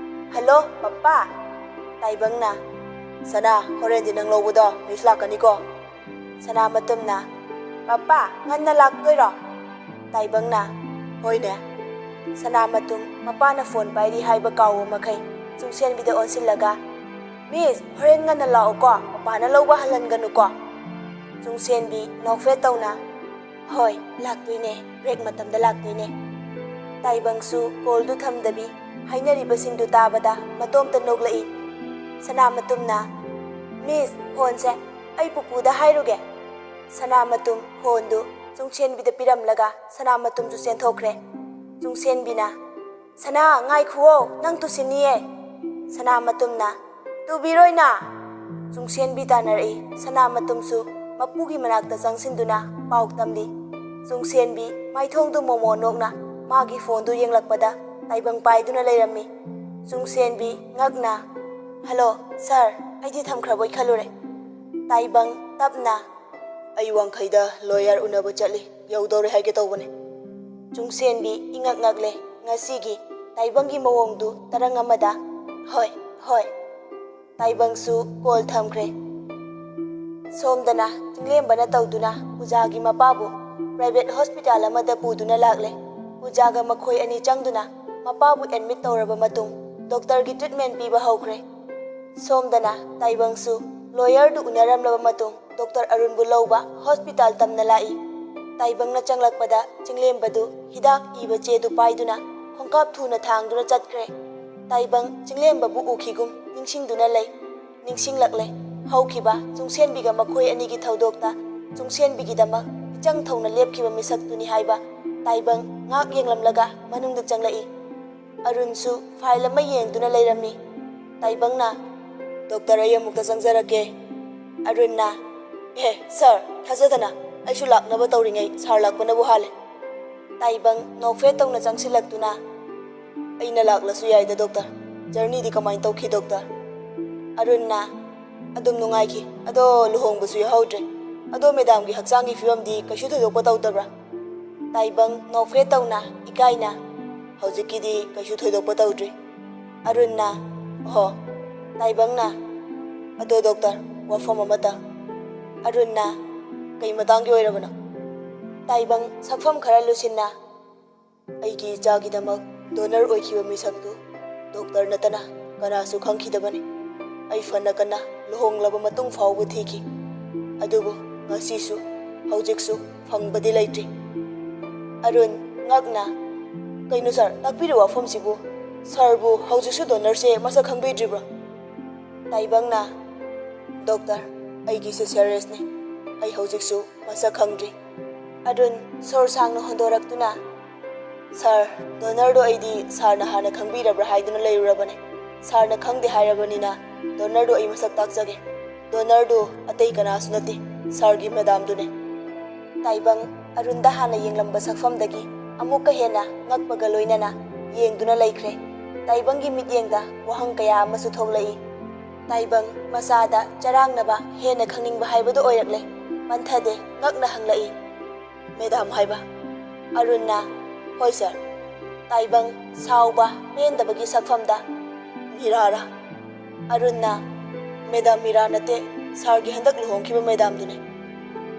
"ꯍꯜꯂꯣ, ꯄꯄꯥ!" ꯇꯥꯏꯕꯪꯅ, "ꯁꯅꯥ, ꯍꯣꯔꯦꯟꯗꯤ ꯅꯪ ꯂꯧꯕꯗꯣ ꯃꯤꯁ ꯂꯥꯛꯀꯅꯤꯀꯣ?" ꯁꯅꯥꯃꯇꯨꯝꯅ, "ꯄꯄꯥ, ꯉꯟꯅ ꯂꯥꯛꯇꯣꯏꯔꯣ?" ꯇꯥꯏꯕꯪꯅ, "ꯍꯣꯏꯅꯦ꯫" ꯁꯅꯥꯃꯇꯨꯝ ꯃꯄꯥꯅ ꯐꯣꯟ ꯄꯥꯏꯔꯤ ꯍꯥꯏꯕ ꯀꯥꯎꯕ ꯃꯈꯩ ꯆꯨꯡꯁꯦꯟꯕꯤꯗ ꯑꯣꯟꯁꯤꯜꯂꯒ, "ꯃꯤꯁ, ꯍꯣꯔꯦꯟ ꯉꯟꯅ ꯂꯥꯛꯑꯣꯀꯣ, ꯄꯄꯥꯅ ꯂꯧꯕ ꯍꯜꯍꯟꯒꯅꯨꯀꯣ꯫" ꯆꯨꯡꯁꯦꯟꯕꯤ ꯅꯣꯛꯐꯦꯠ ꯇꯧꯅ, "ꯍꯣꯏ, ꯂꯥꯛꯇꯣꯏꯅꯦ, ꯕ꯭ꯔꯦꯛ ꯃꯇꯝꯗ ꯂꯥꯛꯇꯣꯏꯅꯦ꯫" ꯇꯥꯏꯕꯪꯁꯨ ꯀꯣꯜꯗꯨ ꯊꯝꯗꯕꯤ ꯍꯥꯏꯅꯔꯤꯕꯁꯤꯡꯗꯨ ꯇꯥꯕꯗ ꯃꯇꯣꯝꯇ ꯅꯣꯛꯂꯛꯏ꯫ ꯁꯅꯥꯃꯇꯨꯝꯅ, "ꯃꯤꯁ, ꯐꯣꯟꯁꯦ ꯑꯩ ꯄꯨꯄꯨꯗ ꯍꯥꯏꯔꯨꯒꯦ꯫" ꯁꯅꯥꯃꯇꯨꯝ ꯐꯣꯟꯗꯨ ꯆꯨꯡꯁꯦꯟꯕꯤꯗ ꯄꯤꯔꯝꯂꯒ ꯁꯅꯥꯃꯇꯨꯝꯁꯨ ꯆꯦꯟꯊꯣꯛꯈ꯭ꯔꯦ꯫ ꯆꯨꯡꯁꯦꯟꯕꯤꯅ, "ꯁꯅꯥ, ꯉꯥꯏꯈꯨꯑꯣ, ꯅꯪ ꯇꯨꯁꯤꯟꯅꯤꯌꯦ꯫" ꯁꯅꯥꯃꯇꯨꯝꯅ, "ꯇꯨꯕꯤꯔꯣꯏꯅ!" ꯆꯨꯡꯁꯦꯟꯕꯤ ꯇꯥꯟꯅꯔꯛꯏ꯫ ꯁꯅꯥꯃꯇꯨꯝꯁꯨ ꯃꯄꯨꯒꯤ ꯃꯅꯥꯛꯇ ꯆꯪꯁꯤꯟꯗꯨꯅ ꯄꯥꯎ ꯇꯝꯂꯤ꯫ ꯆꯨꯡꯁꯦꯟꯕꯤ ꯃꯥꯏꯊꯣꯡꯗꯨ ꯃꯣꯃꯣꯟ ꯅꯣꯛꯅ ꯃꯥꯒꯤ ꯐꯣꯟꯗꯨ ꯌꯦꯡꯂꯛꯄꯗ ꯇꯥꯏꯕꯪ ꯄꯥꯏꯗꯨꯅ ꯂꯩꯔꯝꯃꯤ꯫ ꯆꯨꯡꯁꯦꯟꯕꯤ ꯉꯛꯅ, "ꯍꯜꯂꯣ, ꯁꯥꯔ, ꯑꯩꯗꯤ ꯊꯝꯈ꯭ꯔꯕꯣꯏ ꯈꯜꯂꯨꯔꯦ꯫" ꯇꯥꯏꯕꯪ ꯇꯞꯅ, "ꯑꯩ ꯋꯥꯡꯈꯩꯗ ꯂꯣꯌꯔ ꯎꯅꯕ ꯆꯠꯂꯤ, ꯌꯧꯗꯧꯔꯦ ꯍꯥꯏꯒꯦ ꯇꯧꯕꯅꯦ꯫" ꯆꯨꯡꯁꯦꯟꯕꯤ ꯏꯉꯛ ꯉꯛꯂꯦ꯫ ꯉꯁꯤꯒꯤ ꯇꯥꯏꯕꯪꯒꯤ ꯃꯑꯣꯡꯗꯨ ꯇꯔꯪ ꯑꯃꯗ, "ꯍꯣꯏ, ꯍꯣꯏ꯫" ꯇꯥꯏꯕꯪꯁꯨ ꯀꯣꯜ ꯊꯝꯈ꯭ꯔꯦ꯫ ꯁꯣꯝꯗꯅ ꯆꯤꯡꯂꯦꯝꯕꯅ ꯇꯧꯗꯨꯅ ꯄꯨꯖꯥꯒꯤ ꯃꯄꯥꯕꯨ ꯄ꯭ꯔꯥꯏꯚꯦꯠ ꯍꯣꯁꯄꯤꯇꯥꯜ ꯑꯃꯗ ꯄꯨꯗꯨꯅ ꯂꯥꯛꯂꯦ꯫ ꯄꯨꯖꯥꯒ ꯃꯈꯣꯏ ꯑꯅꯤ ꯆꯪꯗꯨꯅ ꯃꯄꯥꯕꯨ ꯑꯦꯗꯃꯤꯠ ꯇꯧꯔꯕ ꯃꯇꯨꯡ ꯗꯣꯛꯇꯔꯒꯤ ꯇ꯭ꯔꯤꯠꯃꯦꯟ ꯄꯤꯕ ꯍꯧꯈ꯭ꯔꯦ꯫ ꯁꯣꯝꯗꯅ ꯇꯥꯏꯕꯪꯁꯨ ꯂꯣꯌꯔꯗꯨ ꯎꯅꯔꯝꯂꯕ ꯃꯇꯨꯡ ꯗꯣꯛꯇꯔ ꯑꯔꯨꯟꯕꯨ ꯂꯧꯕ ꯍꯣꯁꯄꯤꯇꯥꯜ ꯇꯝꯅ ꯂꯥꯛꯏ꯫ ꯇꯥꯏꯕꯪꯅ ꯆꯪꯂꯛꯄꯗ ꯆꯤꯡꯂꯦꯝꯕꯗꯨ ꯍꯤꯗꯥꯛ ꯏꯕ ꯆꯦꯗꯨ ꯄꯥꯏꯗꯨꯅ ꯈꯣꯡꯀꯥꯞ ꯊꯨꯅ ꯊꯥꯡꯗꯨꯅ ꯆꯠꯈ꯭ꯔꯦ꯫ ꯇꯥꯏꯕꯪ ꯆꯤꯡꯂꯦꯝꯕꯕꯨ ꯎꯈꯤꯒꯨꯝ ꯅꯤꯡꯁꯤꯡꯗꯨꯅ ꯂꯩ꯫ ꯅꯤꯡꯁꯤꯡꯂꯛꯂꯦ꯫ ꯍꯧꯈꯤꯕ ꯆꯨꯡꯁꯦꯟꯕꯤꯒ ꯃꯈꯣꯏ ꯑꯅꯤꯒꯤ ꯊꯧꯗꯣꯛꯇ ꯆꯨꯡꯁꯦꯟꯕꯤꯒꯤꯗꯃꯛ ꯏꯆꯪ ꯊꯧꯅ ꯂꯦꯞꯈꯤꯕ ꯃꯤꯁꯛꯇꯨꯅꯤ ꯍꯥꯏꯕ ꯇꯥꯏꯕꯪ ꯉꯥꯛ ꯌꯦꯡꯂꯝꯂꯒ ꯃꯅꯨꯡꯗ ꯆꯪꯂꯛꯏ꯫ ꯑꯔꯨꯟꯁꯨ ꯐꯥꯏꯜ ꯑꯃ ꯌꯦꯡꯗꯨꯅ ꯂꯩꯔꯝꯃꯤ꯫ ꯇꯥꯏꯕꯪꯅ, "ꯗꯣꯛꯇꯔ, ꯑꯩ ꯑꯃꯨꯛꯇ ꯆꯪꯖꯔꯛꯀꯦ꯫" ꯑꯔꯨꯟꯅ, "ꯑꯦ, ꯁꯥꯔ, ꯊꯥꯖꯗꯅ ꯑꯩꯁꯨ ꯂꯥꯛꯅꯕ ꯇꯧꯔꯤꯉꯩ ꯁꯥꯔ ꯂꯥꯛꯄꯅꯕꯨ ꯍꯥꯜꯂꯦ꯫" ꯇꯥꯏꯕꯪ ꯅꯣꯛꯐꯦꯠ ꯇꯧꯅ ꯆꯪꯁꯤꯜꯂꯛꯇꯨꯅ, "ꯑꯩꯅ ꯂꯥꯛꯂꯁꯨ ꯌꯥꯏꯗ, ꯗꯣꯛꯇꯔ꯫ ꯖꯔꯅꯤꯗꯤ ꯀꯃꯥꯏꯅ ꯇꯧꯈꯤ, ꯗꯣꯛꯇꯔ?" ꯑꯔꯨꯟꯅ, "ꯑꯗꯨꯝ ꯅꯨꯡꯉꯥꯏꯈꯤ꯫ ꯑꯗꯣ ꯂꯨꯍꯣꯡꯕꯁꯨ ꯌꯥꯎꯍꯧꯗ꯭ꯔꯦ꯫ ꯑꯗꯣ ꯃꯦꯗꯥꯝꯒꯤ ꯍꯛꯆꯥꯡꯒꯤ ꯐꯤꯕꯝꯗꯤ ꯀꯩꯁꯨ ꯊꯣꯏꯗꯣꯛꯄ ꯇꯧꯗꯕ꯭ꯔꯥ?" ꯇꯥꯏꯕꯪ ꯅꯣꯛꯐꯦꯠ ꯇꯧꯅ, ꯏꯀꯥꯏꯅ, "ꯍꯧꯖꯤꯛꯀꯤꯗꯤ ꯀꯩꯁꯨ ꯊꯣꯏꯗꯣꯛꯄ ꯇꯧꯗ꯭ꯔꯤ꯫" ꯑꯔꯨꯟꯅ, "ꯑꯣꯍꯣ꯫" ꯇꯥꯏꯕꯪꯅ, "ꯑꯗꯣ ꯗꯣꯛꯇꯔ, ꯋꯥꯐꯝ ꯑꯃꯇ꯫" ꯑꯔꯨꯟꯅ, "ꯀꯩ ꯃꯇꯥꯡꯒꯤ ꯑꯣꯏꯔꯕꯅꯣ?" ꯇꯥꯏꯕꯪ ꯁꯛꯐꯝ ꯈꯔ ꯂꯨꯁꯤꯟꯅ, "ꯑꯩꯒꯤ ꯏꯆꯥꯒꯤꯗꯃꯛ ꯗꯣꯅꯔ ꯑꯣꯏꯈꯤꯕ ꯃꯤꯁꯛꯇꯨ ꯗꯣꯛꯇꯔ ꯅꯠꯇꯅ ꯀꯅꯥꯁꯨ ꯈꯪꯈꯤꯗꯕꯅꯤ꯫ ꯑꯩ ꯐꯅ ꯀꯟꯅ ꯂꯨꯍꯣꯡꯂꯕ ꯃꯇꯨꯡ ꯐꯥꯎꯕ ꯊꯤꯈꯤ꯫ ꯑꯗꯨꯕꯨ ꯉꯁꯤꯁꯨ, ꯍꯧꯖꯤꯛꯁꯨ ꯐꯪꯕꯗꯤ ꯂꯩꯇ꯭ꯔꯤ꯫" ꯑꯔꯨꯟ, ꯉꯛꯅ, "ꯀꯩꯅꯣ ꯁꯥꯔ, ꯇꯥꯛꯄꯤꯔꯤꯕ ꯋꯥꯐꯝꯁꯤꯕꯨ? ꯁꯥꯔꯕꯨ ꯍꯧꯖꯤꯛꯁꯨ ꯗꯣꯅꯔꯁꯦ ꯃꯁꯛ ꯈꯪꯕꯤꯗ꯭ꯔꯤꯕ꯭ꯔꯣ?" ꯇꯥꯏꯕꯪꯅ, "ꯗꯣꯛꯇꯔ, ꯑꯩꯒꯤꯁꯦ ꯁꯦꯔꯤꯌꯁꯅꯤ꯫ ꯑꯩ ꯍꯧꯖꯤꯛꯁꯨ ꯃꯁꯛ ꯈꯪꯗ꯭ꯔꯤ꯫" ꯑꯔꯨꯟ ꯁꯣꯔ ꯁꯥꯡꯅ ꯍꯣꯟꯗꯣꯔꯛꯇꯨꯅ, "ꯁꯥꯔ, ꯗꯣꯅꯔꯗꯣ ꯑꯩꯗꯤ ꯁꯥꯔꯅ ꯍꯥꯟꯅ ꯈꯪꯕꯤꯔꯕ꯭ꯔꯥ ꯍꯥꯏꯗꯨꯅ ꯂꯩꯔꯨꯔꯕꯅꯦ꯫ ꯁꯥꯔꯅ ꯈꯪꯗꯦ ꯍꯥꯏꯔꯕꯅꯤꯅ ꯗꯣꯅꯔꯗꯨ ꯑꯩ ꯃꯁꯛ ꯇꯥꯛꯆꯒꯦ꯫ ꯗꯣꯅꯔꯗꯨ ꯑꯇꯩ ꯀꯅꯥꯁꯨ ꯅꯠꯇꯦ, ꯁꯥꯔꯒꯤ ꯃꯦꯗꯥꯝꯗꯨꯅꯦ꯫ ꯇꯥꯏꯕꯪ ꯑꯔꯨꯟꯗ ꯍꯥꯟꯅ ꯌꯦꯡꯂꯝꯕ ꯁꯛꯐꯝꯗꯒꯤ ꯑꯃꯨꯛꯀ ꯍꯦꯟꯅ ꯉꯛꯄꯒ ꯂꯣꯏꯅꯅ ꯌꯦꯡꯗꯨꯅ ꯂꯩꯈ꯭ꯔꯦ꯫ ꯇꯥꯏꯕꯪꯒꯤ ꯃꯤꯠꯌꯦꯡꯗ ꯋꯥꯍꯪ ꯀꯌꯥ ꯑꯃꯁꯨ ꯊꯣꯛꯂꯛꯏ꯫ ꯇꯥꯏꯕꯪ ꯃꯁꯥꯗ ꯆꯔꯥꯡꯅꯕ, ꯍꯦꯟꯅ ꯈꯪꯅꯤꯡꯕ ꯍꯥꯏꯕꯗꯨ ꯑꯣꯏꯔꯛꯂꯦ꯫ ꯄꯟꯊꯗꯦ, ꯉꯛꯅ ꯍꯪꯂꯛꯏ, "ꯃꯦꯗꯥꯝ ꯍꯥꯏꯕ?" ꯑꯔꯨꯟꯅ, "ꯍꯣꯏ ꯁꯥꯔ"꯫ ꯇꯥꯏꯕꯪ ꯁꯥꯎꯕ, ꯄꯦꯟꯗꯕꯒꯤ ꯁꯛꯐꯝꯗ, "ꯃꯤꯔꯥꯔꯥ?" ꯑꯔꯨꯟꯅ, "ꯃꯦꯗꯥꯝ ꯃꯤꯔꯥ ꯅꯠꯇꯦ, ꯁꯥꯔꯒꯤ ꯍꯟꯗꯛ ꯂꯨꯍꯣꯡꯈꯤꯕ ꯃꯦꯗꯥꯝꯗꯨꯅꯤ"꯫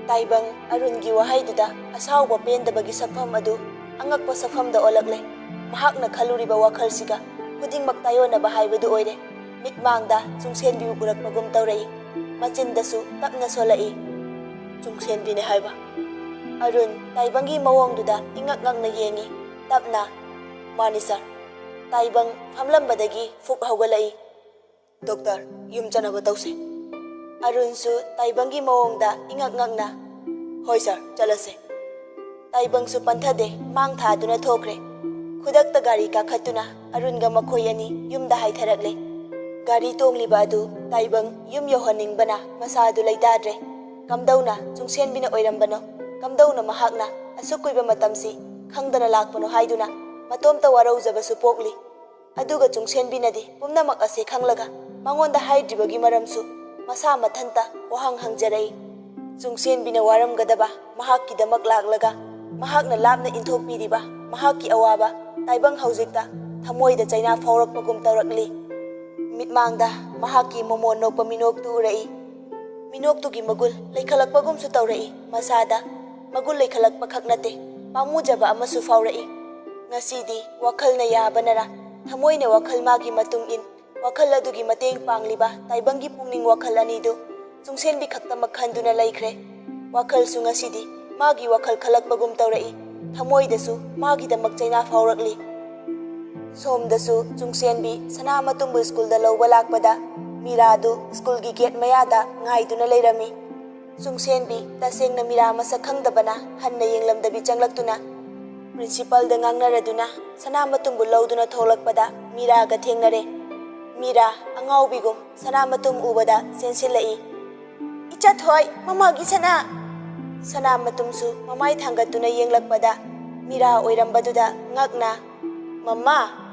ꯇꯥꯏꯕꯪ ꯑꯔꯨꯟꯒꯤ ꯋꯥꯍꯩꯗꯨꯗ ꯑꯁꯥꯎꯕ, ꯄꯦꯟꯗꯕꯒꯤ ꯁꯛꯐꯝ ꯑꯗꯨ ꯑꯉꯛꯄ ꯁꯛꯐꯝꯗ ꯑꯣꯜꯂꯛꯂꯦ꯫ ꯃꯍꯥꯛꯅ ꯈꯜꯂꯨꯔꯤꯕ ꯋꯥꯈꯜꯁꯤꯒ ꯈꯨꯗꯤꯡꯃꯛ ꯇꯥꯏꯑꯣꯟꯅꯕ ꯍꯥꯏꯕꯗꯨ ꯑꯣꯏꯔꯦ꯫ ꯃꯤꯠꯃꯥꯡꯗ ꯆꯨꯡꯁꯦꯟꯕꯤꯕꯨ ꯎꯔꯛꯄꯒꯨꯝ ꯇꯧꯔꯛꯏ꯫ ꯃꯆꯤꯟꯗꯁꯨ ꯇꯞꯅ ꯁꯣꯜꯂꯛꯏ, "ꯆꯨꯡꯁꯦꯟꯕꯤꯅꯦ ꯍꯥꯏꯕ?" ꯑꯔꯨꯟ ꯇꯥꯏꯕꯪꯒꯤ ꯃꯑꯣꯡꯗꯨꯗ ꯏꯉꯛ ꯉꯛꯅ ꯌꯦꯡꯏ꯫ ꯇꯞꯅ, "ꯃꯥꯅꯤ ꯁꯥꯔ"꯫ ꯇꯥꯏꯕꯪ ꯐꯝꯂꯝꯕꯗꯒꯤ ꯐꯨꯛ ꯍꯧꯒꯠꯂꯛꯏ꯫ "ꯗꯣꯛꯇꯔ, ꯌꯨꯝ ꯆꯠꯅꯕ ꯇꯧꯁꯦ"꯫ ꯑꯔꯨꯟꯁꯨ ꯇꯥꯏꯕꯪꯒꯤ ꯃꯑꯣꯡꯗ ꯏꯉꯛ ꯉꯛꯅ, "ꯍꯣꯏ ꯁꯥꯔ, ꯆꯠꯂꯁꯦ"꯫ ꯇꯥꯏꯕꯪꯁꯨ ꯄꯟꯊꯗꯦ, ꯃꯥꯡ ꯊꯥꯗꯨꯅ ꯊꯣꯛꯈ꯭ꯔꯦ꯫ ꯈꯨꯗꯛꯇ ꯒꯥꯔꯤ ꯀꯥꯈꯠꯇꯨꯅ ꯑꯔꯨꯟꯒ ꯃꯈꯣꯏ ꯑꯅꯤ ꯌꯨꯝꯗ ꯍꯥꯏꯊꯔꯛꯂꯦ꯫ ꯒꯥꯔꯤ ꯇꯣꯡꯂꯤꯕ ꯑꯗꯨ ꯇꯥꯏꯕꯪ ꯌꯨꯝ ꯌꯧꯍꯟꯅꯤꯡꯕꯅ ꯃꯁꯥ ꯑꯗꯨ ꯂꯩꯇꯥꯗ꯭ꯔꯦ꯫ ꯀꯝꯗꯧꯅ ꯆꯨꯡꯁꯦꯟꯕꯤꯅ ꯑꯣꯏꯔꯝꯕꯅꯣ? ꯀꯝꯗꯧꯅ ꯃꯍꯥꯛꯅ ꯑꯁꯨꯛ ꯀꯨꯏꯕ ꯃꯇꯝꯁꯤ ꯈꯪꯗꯅ ꯂꯥꯛꯄꯅꯣ ꯍꯥꯏꯗꯨꯅ ꯃꯇꯣꯝꯇ ꯋꯥꯔꯧꯖꯕꯁꯨ ꯄꯣꯛꯂꯤ꯫ ꯑꯗꯨꯒ ꯆꯨꯡꯁꯦꯟꯕꯤꯅꯗꯤ ꯄꯨꯝꯅꯃꯛ ꯑꯁꯦ ꯈꯪꯂꯒ ꯃꯉꯣꯟꯗ ꯍꯥꯏꯗ꯭ꯔꯤꯕꯒꯤ ꯃꯔꯝꯁꯨ ꯃꯁꯥ ꯃꯊꯟꯇ ꯋꯥꯍꯪ ꯍꯪꯖꯔꯛꯏ꯫ ꯆꯨꯡꯁꯦꯟꯕꯤꯅ ꯋꯥꯔꯝꯒꯗꯕ ꯃꯍꯥꯛꯀꯤꯗꯃꯛ ꯂꯥꯛꯂꯒ ꯃꯍꯥꯛꯅ ꯂꯥꯞꯅ ꯏꯟꯊꯣꯛꯄꯤꯔꯤꯕ ꯃꯍꯥꯛꯀꯤ ꯑꯋꯥꯕ ꯇꯥꯏꯕꯪ ꯍꯧꯖꯤꯛꯇ ꯊꯃꯣꯏꯗ ꯆꯩꯅꯥ ꯐꯥꯎꯔꯛꯄꯒꯨꯝ ꯇꯧꯔꯛꯂꯤ꯫ ꯃꯤꯠꯃꯥꯡꯗ ꯃꯍꯥꯛꯀꯤ ꯃꯣꯃꯣꯟ ꯅꯣꯛꯄ ꯃꯤꯅꯣꯛꯇꯨ ꯎꯔꯛꯏ꯫ ꯃꯤꯅꯣꯛꯇꯨꯒꯤ ꯃꯒꯨꯜ ꯂꯩꯈꯠꯂꯛꯄꯒꯨꯝꯁꯨ ꯇꯧꯔꯛꯏ꯫ ꯃꯁꯥꯗ ꯃꯒꯨꯜ ꯂꯩꯈꯠꯂꯛꯄ ꯈꯛ ꯅꯠꯇꯦ, ꯄꯥꯝꯃꯨꯖꯕ ꯑꯃꯁꯨ ꯐꯥꯎꯔꯛꯏ꯫ ꯉꯁꯤꯗꯤ ꯋꯥꯈꯜꯅ ꯌꯥꯕꯅꯔ, ꯊꯃꯣꯏꯅ ꯋꯥꯈꯜ ꯃꯥꯒꯤ ꯃꯇꯨꯡ ꯏꯟ, ꯋꯥꯈꯜ ꯑꯗꯨꯒꯤ ꯃꯇꯦꯡ ꯄꯥꯡꯂꯤꯕ ꯇꯥꯏꯕꯪꯒꯤ ꯄꯨꯛꯅꯤꯡ ꯋꯥꯈꯜ ꯑꯅꯤꯗꯨ ꯆꯨꯡꯁꯦꯟꯕꯤ ꯈꯛꯇꯃꯛ ꯈꯟꯗꯨꯅ ꯂꯩꯈ꯭ꯔꯦ꯫ ꯋꯥꯈꯜꯁꯨ ꯉꯁꯤꯗꯤ ꯃꯥꯒꯤ ꯋꯥꯈꯜ ꯈꯜꯂꯛꯄꯒꯨꯝ ꯇꯧꯔꯛꯏ꯫ ꯊꯃꯣꯏꯗꯁꯨ ꯃꯥꯒꯤꯗꯃꯛ ꯆꯩꯅꯥ ꯐꯥꯎꯔꯛꯂꯤ꯫ ꯁꯣꯝꯗꯁꯨ ꯆꯨꯡꯁꯦꯟꯕꯤ ꯁꯅꯥꯃꯇꯨꯝꯕꯨ ꯁ꯭ꯀꯨꯜꯗ ꯂꯧꯕ ꯂꯥꯛꯄꯗ ꯃꯤꯔꯥꯗꯨ ꯁ꯭ꯀꯨꯜꯒꯤ ꯒꯦꯠ ꯃꯌꯥꯗ ꯉꯥꯏꯗꯨꯅ ꯂꯩꯔꯝꯃꯤ꯫ ꯆꯨꯡꯁꯦꯟꯕꯤ ꯇꯁꯦꯡꯅ ꯃꯤꯔꯥ ꯃꯁꯛ ꯈꯪꯗꯕꯅ ꯍꯟꯅ ꯌꯦꯡꯂꯝꯗꯕꯤ ꯆꯪꯂꯛꯇꯨꯅ ꯄ꯭ꯔꯤꯟꯁꯤꯄꯥꯜꯗ ꯉꯥꯡꯅꯔꯗꯨꯅ ꯁꯅꯥꯃꯇꯨꯝꯕꯨ ꯂꯧꯗꯨꯅ ꯊꯣꯛꯂꯛꯄꯗ ꯃꯤꯔꯥꯒ ꯊꯦꯡꯅꯔꯦ꯫ ꯃꯤꯔꯥ ꯑꯉꯥꯎꯕꯤꯒꯨꯝ ꯁꯅꯥꯃꯇꯨꯝ ꯎꯕꯗ ꯆꯦꯟꯁꯤꯜꯂꯛꯏ꯫ "ꯏꯆꯥꯊꯣꯏ, ꯃꯃꯥꯒꯤ ꯁꯅꯥ!" ꯁꯅꯥꯃꯇꯨꯝꯁꯨ ꯃꯃꯥꯏ ꯊꯥꯡꯒꯠꯇꯨꯅ ꯌꯦꯡꯂꯛꯄꯗ ꯃꯤꯔꯥ ꯑꯣꯏꯔꯝꯕꯗꯨꯗ ꯉꯛꯅ, "ꯃꯃꯥ!"